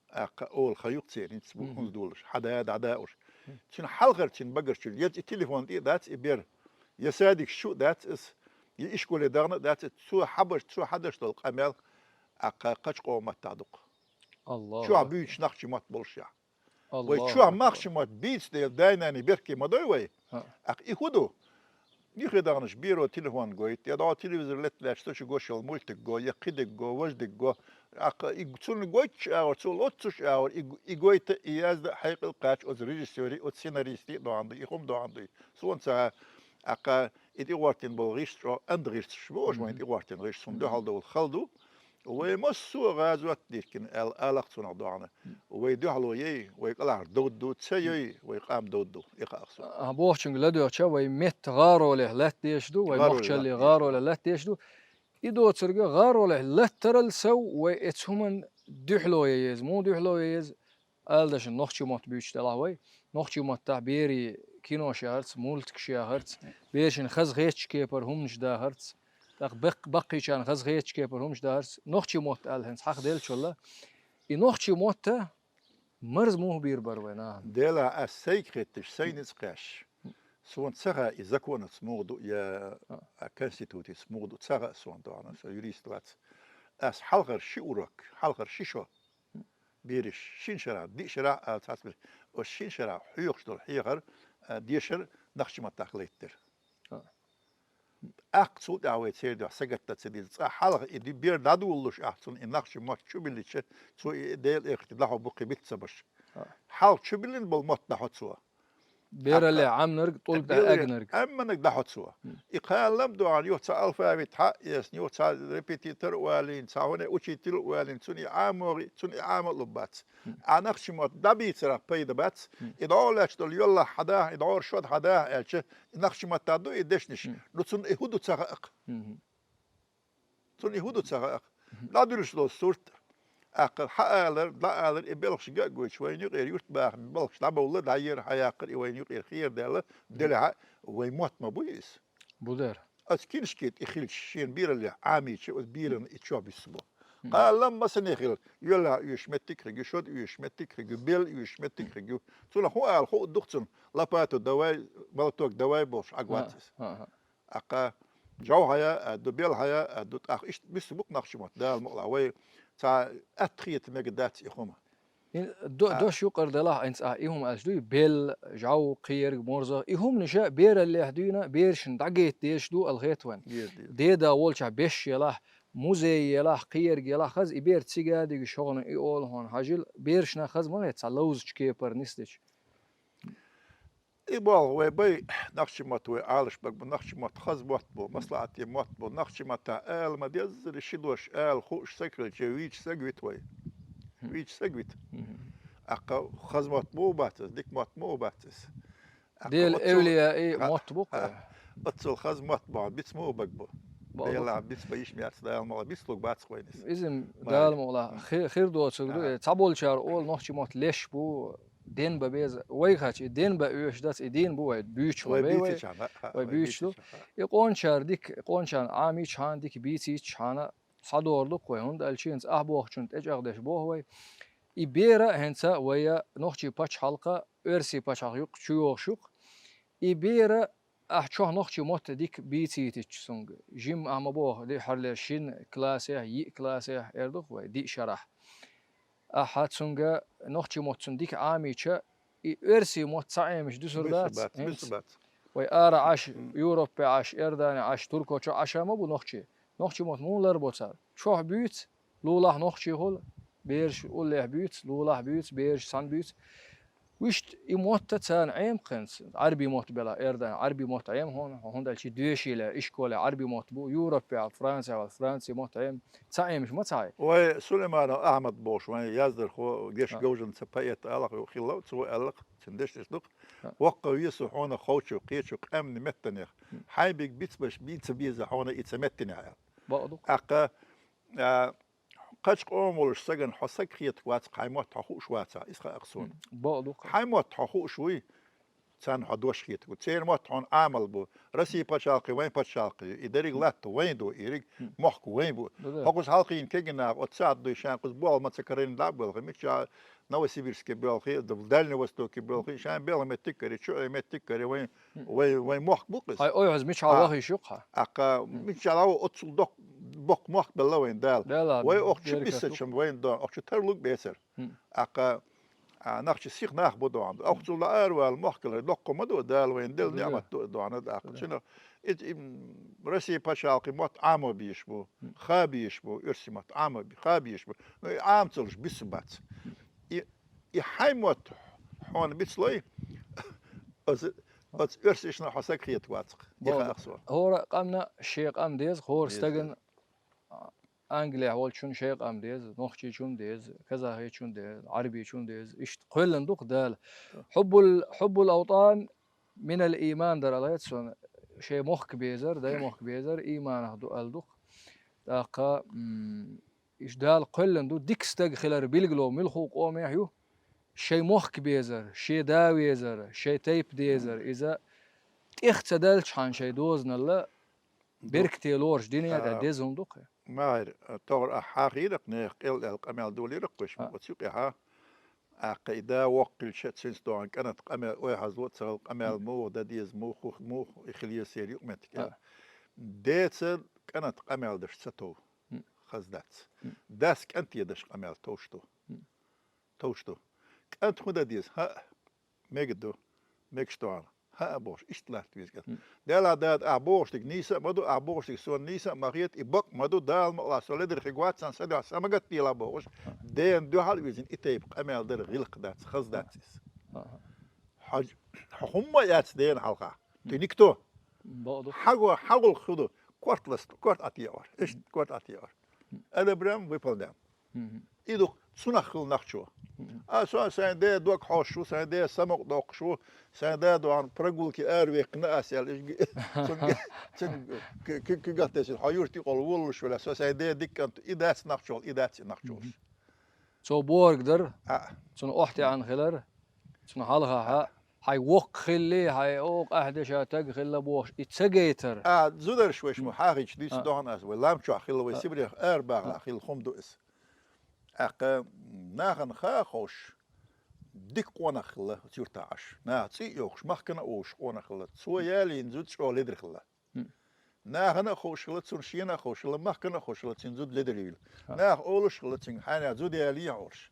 тӀаккха ола хан ю-кх церан, хӀинца бу хӀунда долуш, хьан да, дӀадауш. Цуьнан хьалхара цуьнан багарчуьра, еза и телефон тӀе а дац и бер, я садикаш чу а дац иза, я ишколе дахана а дац иза, цо хьабаш, цо хьадеш долу къамел, тӀаккха кхача къоман маттахь ду-кх. Чохь буьйцуш нохчийн мотт болуш яхь. Вай чохь нохчийн мотт бийца дела, дай-наний беркате ма дой вай. ТӀаккха и хӀун ду? Юххе даханаш беро телефон гойту, я дӀо телевизор летта лаьтташ цу чу гуш йолу мультик го, я кхидерг го, важдерг го. ТӀаккха и цунна гойтучу агӀор, цо лоццуш агӀор, и, и гойта, и язда хьекъал кхача оцу режиссёре, оцу сценаристе а доагӀан ду, и хӀума доагӀан ду. Суна ца хаьа, тӀаккха и тӀегӀортийна болу гӀирс чӀо, анда гӀирсаш бу уьш вайн тӀегӀортийна гӀирс, хӀунда дуьхьал довла хала ду. Вай массо а гӀазот дихкина аьлла, алахь цунах доагӀна. Вай дуьхьало яй, вай кӀалхара довдду, ца йой, вай къам довдду, и хаьа суна. А, бохучуьнга ладоьгӀча, вай метта гӀаролехь латта дезаш ду, вай нохчалле гӀаролехь латта дезаш ду. И доцург гӀаролехь латтарал сов, вай эцу хӀуманна дуьхьало ян еза, муха дуьхьало ян еза, ала дашна нохчийн мотт буьйцуш делахь вай. Нохчийн маттахь берийн кинош яхарца, мультикаш яхарца, берашна хазахетачу кепара хӀуманаш дахарца, тӀаккха баккх-, баккхийчарна хазахетачу кепара хӀуманаш дахарца, нохчийн мотт аьлла хӀинца хьахаделлачул, и нохчийн мотт марза муха бийр бара вай нахана? Делахь ас сайга хетташ, сайн ницкъ кхаьш. Суна ца хаьа и законаца муха ду, я конституцица муха ду, ца хаьа суна доагӀна, со юрист вац. Ас хьалхара ши урок, хьалхара ши шо бераш, шина шарахь, диъ шарахь а цхьацца берш, оцу шина шарахь хьоьхуш долу хьехар, а, дешар нохчийн маттахь латтийра. ТӀаккха цул тӀаьхьа вай церан дуьхьа сагатдан ца деза. Цкъа хьалха и ди-, бер дӀадолалуш ахь цунна и нохчийн мотт чу биллича, цо и Делан эхарте дӀахьо бу кхин биц ца баш. Хьалха чу биллина болу мотт дӀахьо цо. Бералле Ӏамнарг, тӀулг тӀе агнарг. Ӏамнарг дӀахьо цо. И кхаллам а доагӀна, юха цхьа алфавит хьаэцна, юха цхьа репетитор а валийна, цхьа хӀуна учитель а валийна, цунна и Ӏамо гӀи-, цунна и Ӏама а лур бац. Ахь нохчийн мотт дӀабийцарах пайда бац. И дӀо лаьтташ долу йоллахь хьан даха, и дӀора шод хьан даха аьлча, и нохчийн маттахь ду и дешнаш. Ну, цунна и хӀун ду ца хаьа-кх. Цунна и хӀун ду ца хаьа-кх. ДӀадуьллуш долу сурт, тӀаккха хьаалар, дӀаалар, и белхаш га а гойтуш, вайна юкъера юрт бахаман белхаш дӀабовла, дӀаера, хьаяккхар, и вайна юкъера хера даьлла, делахь а, вайн мотт ма буй иза. Бу дера. Оцу киншке тӀе хилча, шена бераллехь Ӏамийча, оцу берана и чо буьссу бу. Кхаллам массане хила, йоьллахь оьшуш меттиг а хир ю, шод оьшуш меттиг а хир ю, бел оьшуш меттиг а хир ю. Цунах хӀун ала хуур ду-кх цунна: лопату давай, молоток давай бохуш, Ӏа гӀоц иза. ТӀаккха жӀов хьая а ду, бел хьая а ду, тӀаккха иштта буьссу бу-кх нохчийн мотт, Дала мукъалахь. Вай цхьа атта хета мега дац и хӀума. Ин до-, дош юкъара делахь, хӀинца ахь и хӀума аьлча дуй, бел, жӀов, кхерг, морзах, и хӀуманаш бераллехь дуьйна берашна дӀагайта дезаш ду ала хета вайн. Деда волчохь беш елахь, музей елахь, кхерг елахь, хаза и бер цига а дигаш хьогӀна и олу хьуна хьажийла, берашна хаза ма хета цхьа ловзачу кепара нисдича. И болх вай бай, нохчийн мотт вай Ӏалаш бага бу, нохчийн мотт хаза мотт бу, маслаӀатийн мотт бу, нохчийн маттахь ала ма деззара ши дош ала хууш саг хилча, вийча саг вита вай. Вийча саг вита. ТӀаккха хаза мотт муха бац иза, дика мотт муха бац иза. Делан эвлияийн мотт бу-кх. Оццул хаза мотт бу, биц муха бага бу. Делахь биц бан йиш ма яц, Дала мукъалахь, бицлург бац-кх вайна иза. Иза-м Дала мукъалахь, хи-, хир доцург ду, э, цхьаболчара олу нохчийн мотт леш бу, ден бан беза. Вайгахь и ден бан оьшуш дац, и дийна бу вай, буьйцуш ма бай вай. Вай буьйцуш ду. И къоначара дика, къоначарна Ӏамийчхьана, дика бийцийчхьана, схьадогӀур ду-кх вай, хӀунда аьлча хӀинца ахь бохучунна тӀечӀагӀдеш боху вай. И бер а хӀинца вай нохчийн пачхьалкха, оьрсийн пачхьалкх юкъ чу йогӀуш ю-кх. И бер а ахь чохь нохчийн мотт дика бийцийтича цуьнга, жимма ахь ма боху, дуьххьарлера шина классехь, йиъ классехь, эр ду-кх вай, диъ шарахь. Ахьа цуьнга нохчийн мотт цунна дика Ӏамийча, и оьрсийн мотт ца Ӏемаш дуьсур дац? Буьсур бац, буьсур бац. Вай ара Ӏаш, Европе Ӏаш, Иордане Ӏаш, Туркочо Ӏаша ма бу нохчий. Нохчий мотт муна лар бо цар? Чохь буьйцу, лулахь нохчий хула, бераш уллехь буьйцу, лулахь буьйцу, бераш цхьаьна буьйцу. Вуьшта и мотт царна Ӏема кхинца, Ӏарби мотт бела, Иордан, Ӏарби мотт Ӏема хьуна, хьуна аьлча доьшийла, ишколе Ӏарби мотт бу, Европе, Франция вала, Франция мотт Ӏема, ца Ӏемаш ма ца хьай. Вай Сулейманов Ахьмад бохуш, вайн яздархо, геш А. говжанца поэт алах, хилла, цо аьллакх, цуьнан дешнаш дукха. А. Воккха весу хьуна ховчу, кхечу къаьмнийн меттанех. Хьайбиг бицбаш, бийца беза хьуна и ца меттанех аьлла. Бакъ ду. ТӀаккха, а, кхача къоман волуш сагана хьо саг хетарг вац, хьайн мотт хьо хууш вац, иза хаьа-кх суна. Бакъ ду-кх. Хьайн мотт хьо хууш вуй, царна хьо дош хетарг ву. Церан мотт хьуна Ӏамал бу. Россия пачхьалкхе вайн пачхьалкхе ю. И дерриг латта вайн ду, и ерриг мохк вайн бу. Да-да. Хьо кхуза хьалхийна кегий нах, оцу сахьт дуй шайн кхуза болх ма ца карийна дӀа а боьлхий, мичча Новосибирске боьлхий, в Дальний Востоке боьлхий, шайн белхан меттиг карий, чуьра меттиг карий, вайн, вайн, вайн мохк бу-кх иза. Хьай ойхьаз мичахьа А. вахийша ю-кх хьан? ТӀаккха мичча лаво оццул доккха, боккха мохк белла вайн Дала. Вай охчу Беркат бу. Биссачам вайн дан, охчу тарлуг бецар. ТӀаккха, а, нах чу сиха нах бу доӀан. Охцул ла аравала мохк лар доккха ма ду, Дала вайн делла Да. неӀмат ду доӀан тӀаккха. Да. Цуьнан и, и, м, Россия пачхьалкхе мотт Ӏамо беш бу, ха беш бу, оьрсийн мотт Ӏамо бе-, ха беш бу. Ну, и Ӏама ца луш бису бац. И, и хьайн мотт хьуна бицлой, оцу, оцу оьрсашна хьо саг хетарг вац-кх. И Бо-, хаьа-кх суна. ХӀора къамна шен къам деза, хӀора Деза. стагана Англехь волчун шен къам деза, нохчичун деза, казахичун деза, Ӏарбичун деза. Иштта кхоьллина ду-кх Дала. Хьуббул, хьуббул автӀан минал ийман дар аьлла хета суна, шен мохк безар, дай мохк безар, ийманах ду аьлла ду-кх. ТӀаккха, м, иштта Дала кхоьллина ду, дика стаг хилар билгало муьлхха къомехь ю, шен мохк безар, шен да везар, шен тайпа дезар, иза тӀех ца даьлчхьана шайн дозаналла, Ду. Беркате лоруш дина яр А, деза хӀума ду-кх. Магьар, а, тохара ахь хьахийра-кх, нехан къел аьлла къамел долийра-кх вайша А. оцу юкъехьа. ТӀаккха и да воккха хилча, цуьнца доӀан кӀанат къамел, ойхьазло а ца хилла, къамел муха дан деза, муха, муха и хила еза церан юкъаметтиг А. аьлла. Деца кӀанат къамел даш ца тов, М. хаза дац. М. Дас кӀанте даш къамел товш ду. М. Товш ду. КӀант хӀун дан деза? ХӀаъ, мега ду, мегаш ду хьуна. ХӀаъ бохуш, иштта латта веза кӀант. Мгм. Делахь, дада, ахь бохуш дерг нийса а ма ду, ахь бохуш дерг суна нийса а ма хета, и бакъ ма ду, Дала ма къала, со ледар хи гоццан са дуьхьа са ма гатдела бохуш, Дена дуьхьал а вирзина, и тайпа къамел дар гӀиллакх дац, хаза дац иза. Аха. Хьо, хьо хӀумма а яц Дена хьалха. Ты никто. Бакъ ду. Хьан гу-, хьан гӀуллакх хӀун ду? Корта ласта, корта ӀатеӀор. Иштта корта ӀатеӀор. Одобряем, выполняем. Мгм. И ду-кх цунах хилла нохчо. Мгм. А со сайн ден дог хьоьстуш ву, сайн ден самукъа доккхуш ву, сайн да доӀан прогулке араваьккхина ас аьлла, уьш г-, цунга, цунга к-, к-, куьйгалла тесира, хьо юрта юкъал волалуш велахь, со сайн ден дика кӀант, и дац нохчо, и дац и нохчо. Мгм. Цо бохург дар, А. цунна охьатаьӀна хилар, цунна хьалхахьа, хьайн воккха хилли, хьайн оха къаьхьа деш стаг хилла бохуш, и ца гайтар. А, зударш вайша мо хьахийча дуьйцу А. доӀан ас, вай лам чохь хилла, вай А. Сибрех арабагӀахь А. хилла хӀума ду иза. ТӀаккха нахана ха а ховш, дика къонах хилла оцу юьртахь Ӏаш. Наха цӀий а йохуш, махкана а вовш къонах хилла. Цо ялийна зуда чӀогӀа ледара хилла. Мгм. Нахана а ховш хилла, цунна шена а ховш хилла, махкана а ховш хилла, цуьнан зуда ледар юйла. Ха. Наха олуш хилла цуьнга, хьайна зуда ялийхьа олуш.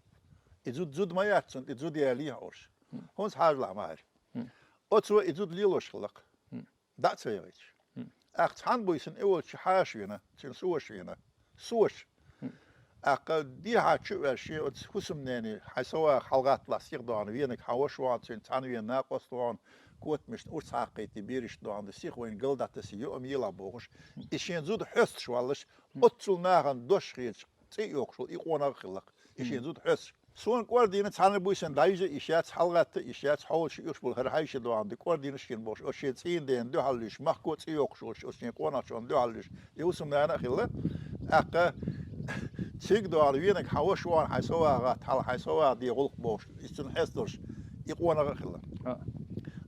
И зуда, зуда ма яц цунна, и зуда ялийхьа олуш. Мгм. ХӀунца хьажалахь ма хьаьра. Мгм. Оцо и зуда лелош хилла-кх. Мгм. ДӀа а ца яхийташ. Мгм. ТӀаккха цхьана буьйсанна и волчу хьаша вена, цуьнан соша вена. Соша. Мгм. ТӀаккха дехьа чу а ваьлла шен оцу хӀусамнене, хьайн со ваха хьалагӀатталахь сиха доӀан, венаг хьан ваша вахана, цуьнан цхьана вена накъост вахана, котамашна урс хьакхийти берашна доӀан, сиха вайна гал дӀатасий, йоӀам елахь бохуш, и шен зуда хьоьстуш валлаш, оццул нахана дош хеташ, цӀий а йохуш волу и къонах а хилла-кх, и шен зуда хьоьстуш. Суна кӀордийна цхьана буьйсанна дӀайижа а йиш яц, хьалагӀатта а йиш яц, хьо волчу уьш болу хӀара хьаьжча доӀан де кӀордийна шена бохуш, оцу шен цӀийнан дена дуьхьал луьйш, махко цӀий йохуш волчу оцу шен къонахчунна дуьхьал луьйш, и хӀусамнана а хилла. ТӀаккха цига доӀан венаг хьан ваша вахана, хьайн со ваха гӀатта хьала, хьайн со ваха де гӀуллакх бохуш, иза цунна хьесталуш, и къонах а хилла. А.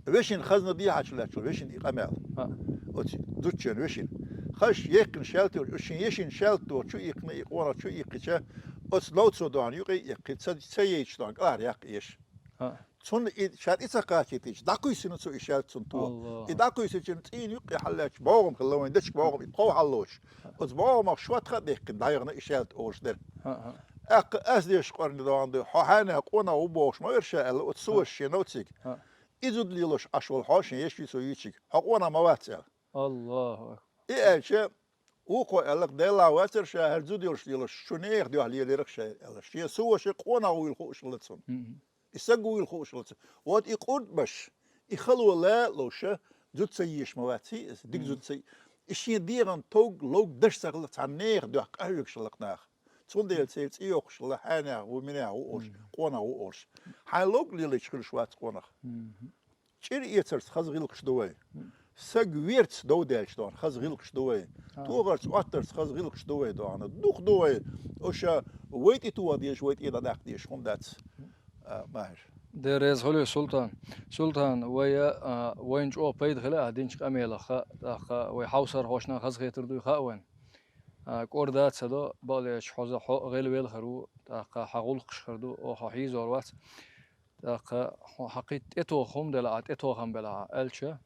Вешин хазна дехьачу лаьттачу вешин и къамел. А. Оцу зудчун вешин. Хазаш яьккхина шаьлта йолуш, оцу шен ешин шаьлта доху чу иккхина, и къонах чу иккхича, оцу новцо доӀан юкъе а иккхи, ца, ца яйча доӀан кӀалхара яккха еш. А. Цунна и ша тӀе ца кхачийтича, дӀакхуьйсина цо и шаьлта цунна тоху. Аллаху. И дӀакхуьйсича, цӀийнан юккъе хьаллаьтташ богӀам хилла вайн дечиг богӀам, и тхов хьаллоцуш. Оцу богӀамах шот ха а даьккхина, дӀаяхана и шаьлта олуш дара. А, а. ТӀаккха ас деш кӀорни доӀан ду, хьо хьайна къонах ву бохуш ма вара ша аьлла, оцу А. соша шен новцига. А. и зуда лелош Ӏаш волу хьо, шен ешший со юьйциг, хьо къонах ма вац аьлла. Аллаху акбар. И аьлча, вукхо аьлла-кх, Делахь вацара ша хӀара зуда йолуш лелош, шу нехан дуьхьа лелийра-кх ша аьлла. Шен со ваша къонах вуйла хууш хилла цунна. Мгм. И саг вуйла хууш хилла цунна. Вот и къурд баш, и хало ла а ловша, зуда ца езаш ма вац иза, дика зуда ца. И шен дегӀан товг, ловг даш ца хилла цхьана нехан дуьхьа къахьоьгуш хилла-кх наха. Цундела церан цӀе йоккхуш хилла, хьенех ву, минех ву олуш, къонах ву олуш. Хьайн ловг лелийча хуьлуш вац къонах. Мгм. ЧӀир эцарца хаза гӀиллакхаш ду вай. Саг верца дов даьлча дохьана хаза гӀиллакхаш ду вай. А. Тохарца, Ӏоттарца хаза гӀиллакхаш ду вай дохьана. Дукха ду вай. Уьш вай тӀе тоха дезаш, вай тӀе дӀадаккха дезаш хӀума дац, а, Махьир. Дела реза хуьлда, Султан. Султан, вай, а, вайна чӀогӀа пайда хилла ахь динчу къамелах, тӀаккха вай хьовсархошна хазахетар дуй хаьа вайна. А, кӀорда а ца до, бакъдерг хьо за хьо гӀелвелхар ву, тӀаккха хьан гӀуллакхаш хир ду, оха хьийзор вац. ТӀаккха хьо хьакхитта тӀетоха хӀума делахь а, тӀетохам белахь а аьлча,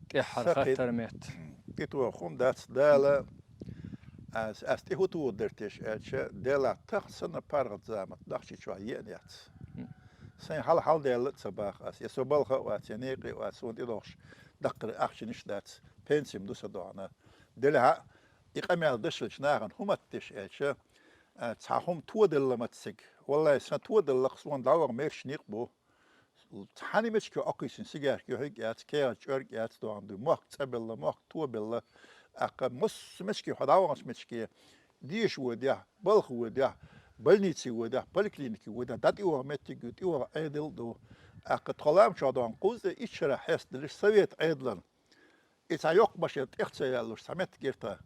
тӀаьххьара хаттар метта. ТӀетоха хӀума дац, Дала, ас, ас тӀе хӀун тоха дара теша аьлча, Делахь тахана санна паргӀат заманахь нохчийчохь еана яц. Сайн хьал-хьал даьлла а ца боху ас, я со балха а вац, я некъа а вац, суна тӀедогӀуш даккхара ахчанаш а дац, пенси-м ду сан дохьана. Делахь а, и къамел дашвеллачу нахана хӀун ма теша аьлча, а, цхьа хӀума тоделла ма цига. Валлай, сан тоделла-кх, суна дӀаваха мерш никъ бу. Цхьана миччахь Ӏокхийсина сигарка юьхьиг яц, кехат чӀорг яц дохьана дуй. Мохк цӀа белла, мохк то белла. ТӀаккха массо а миччахь хьо дӀаваханчу миччахь, деша водехь, балха водехь, больнице водехь, поликлинике водехь, дӀатӀеваха меттиг ю, тӀеваха Ӏедал а ду. ТӀаккха тхо ламчохь дохьана кхузза иччара хьестадалаш совет Ӏедалан. И цхьа йоккха машен тӀех ца яьллуш, цхьа меттиг гира тхан,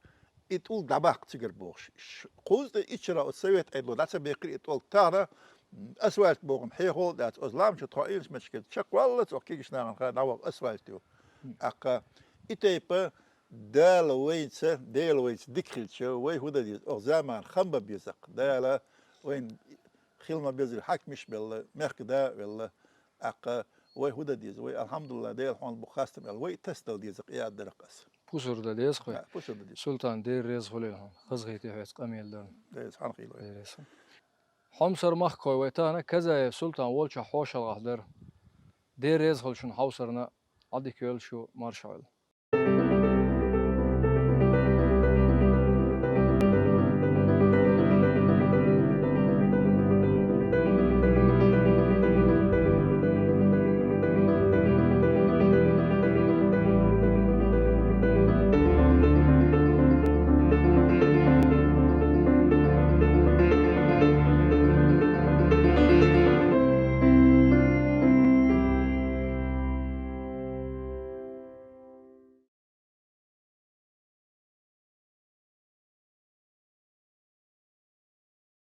и тӀулг дӀабаккха цигара бохуш. Ш-, кхузза иччара оцу совет Ӏедало дӀа ца беккхира и тӀулг. Тахана, м, асфальт бохург хьехол а дац, оцу ламча тхо Ӏийначу меттигера чекхваллалц оха кегийчу нахана хаа дӀаваха асфальт ю. ТӀаккха и тайпа Дала вайца, Дела вайца дика хилча, вай хӀун дан деза? Оха замана хам бан беза-кх. Дала вайна хила ма-беззара хьаькамаш а белла, мехкан да а велла, ТӀаккха вай хӀун дан деза? Вай, алхьамдулиллахӀ, Дела хьуна бу хастам аьлла, вай тасадала деза-кх, и ад дара-кх ас. Пусар дан деза-кх вай. А, пусар дан деза. Султан, Дела реза хуьлийла хьуна. Хазахетий хьоьца къамел дарна. Дела реза, хьан хийла вай. Дела реза. Хьомсара махкахой вай тахана Казаев Султан волчохь хьошалгӀахь дара. Дела реза хуьлда шуна хьовсарна, Ӏадика йойла шу, марша Ӏойла.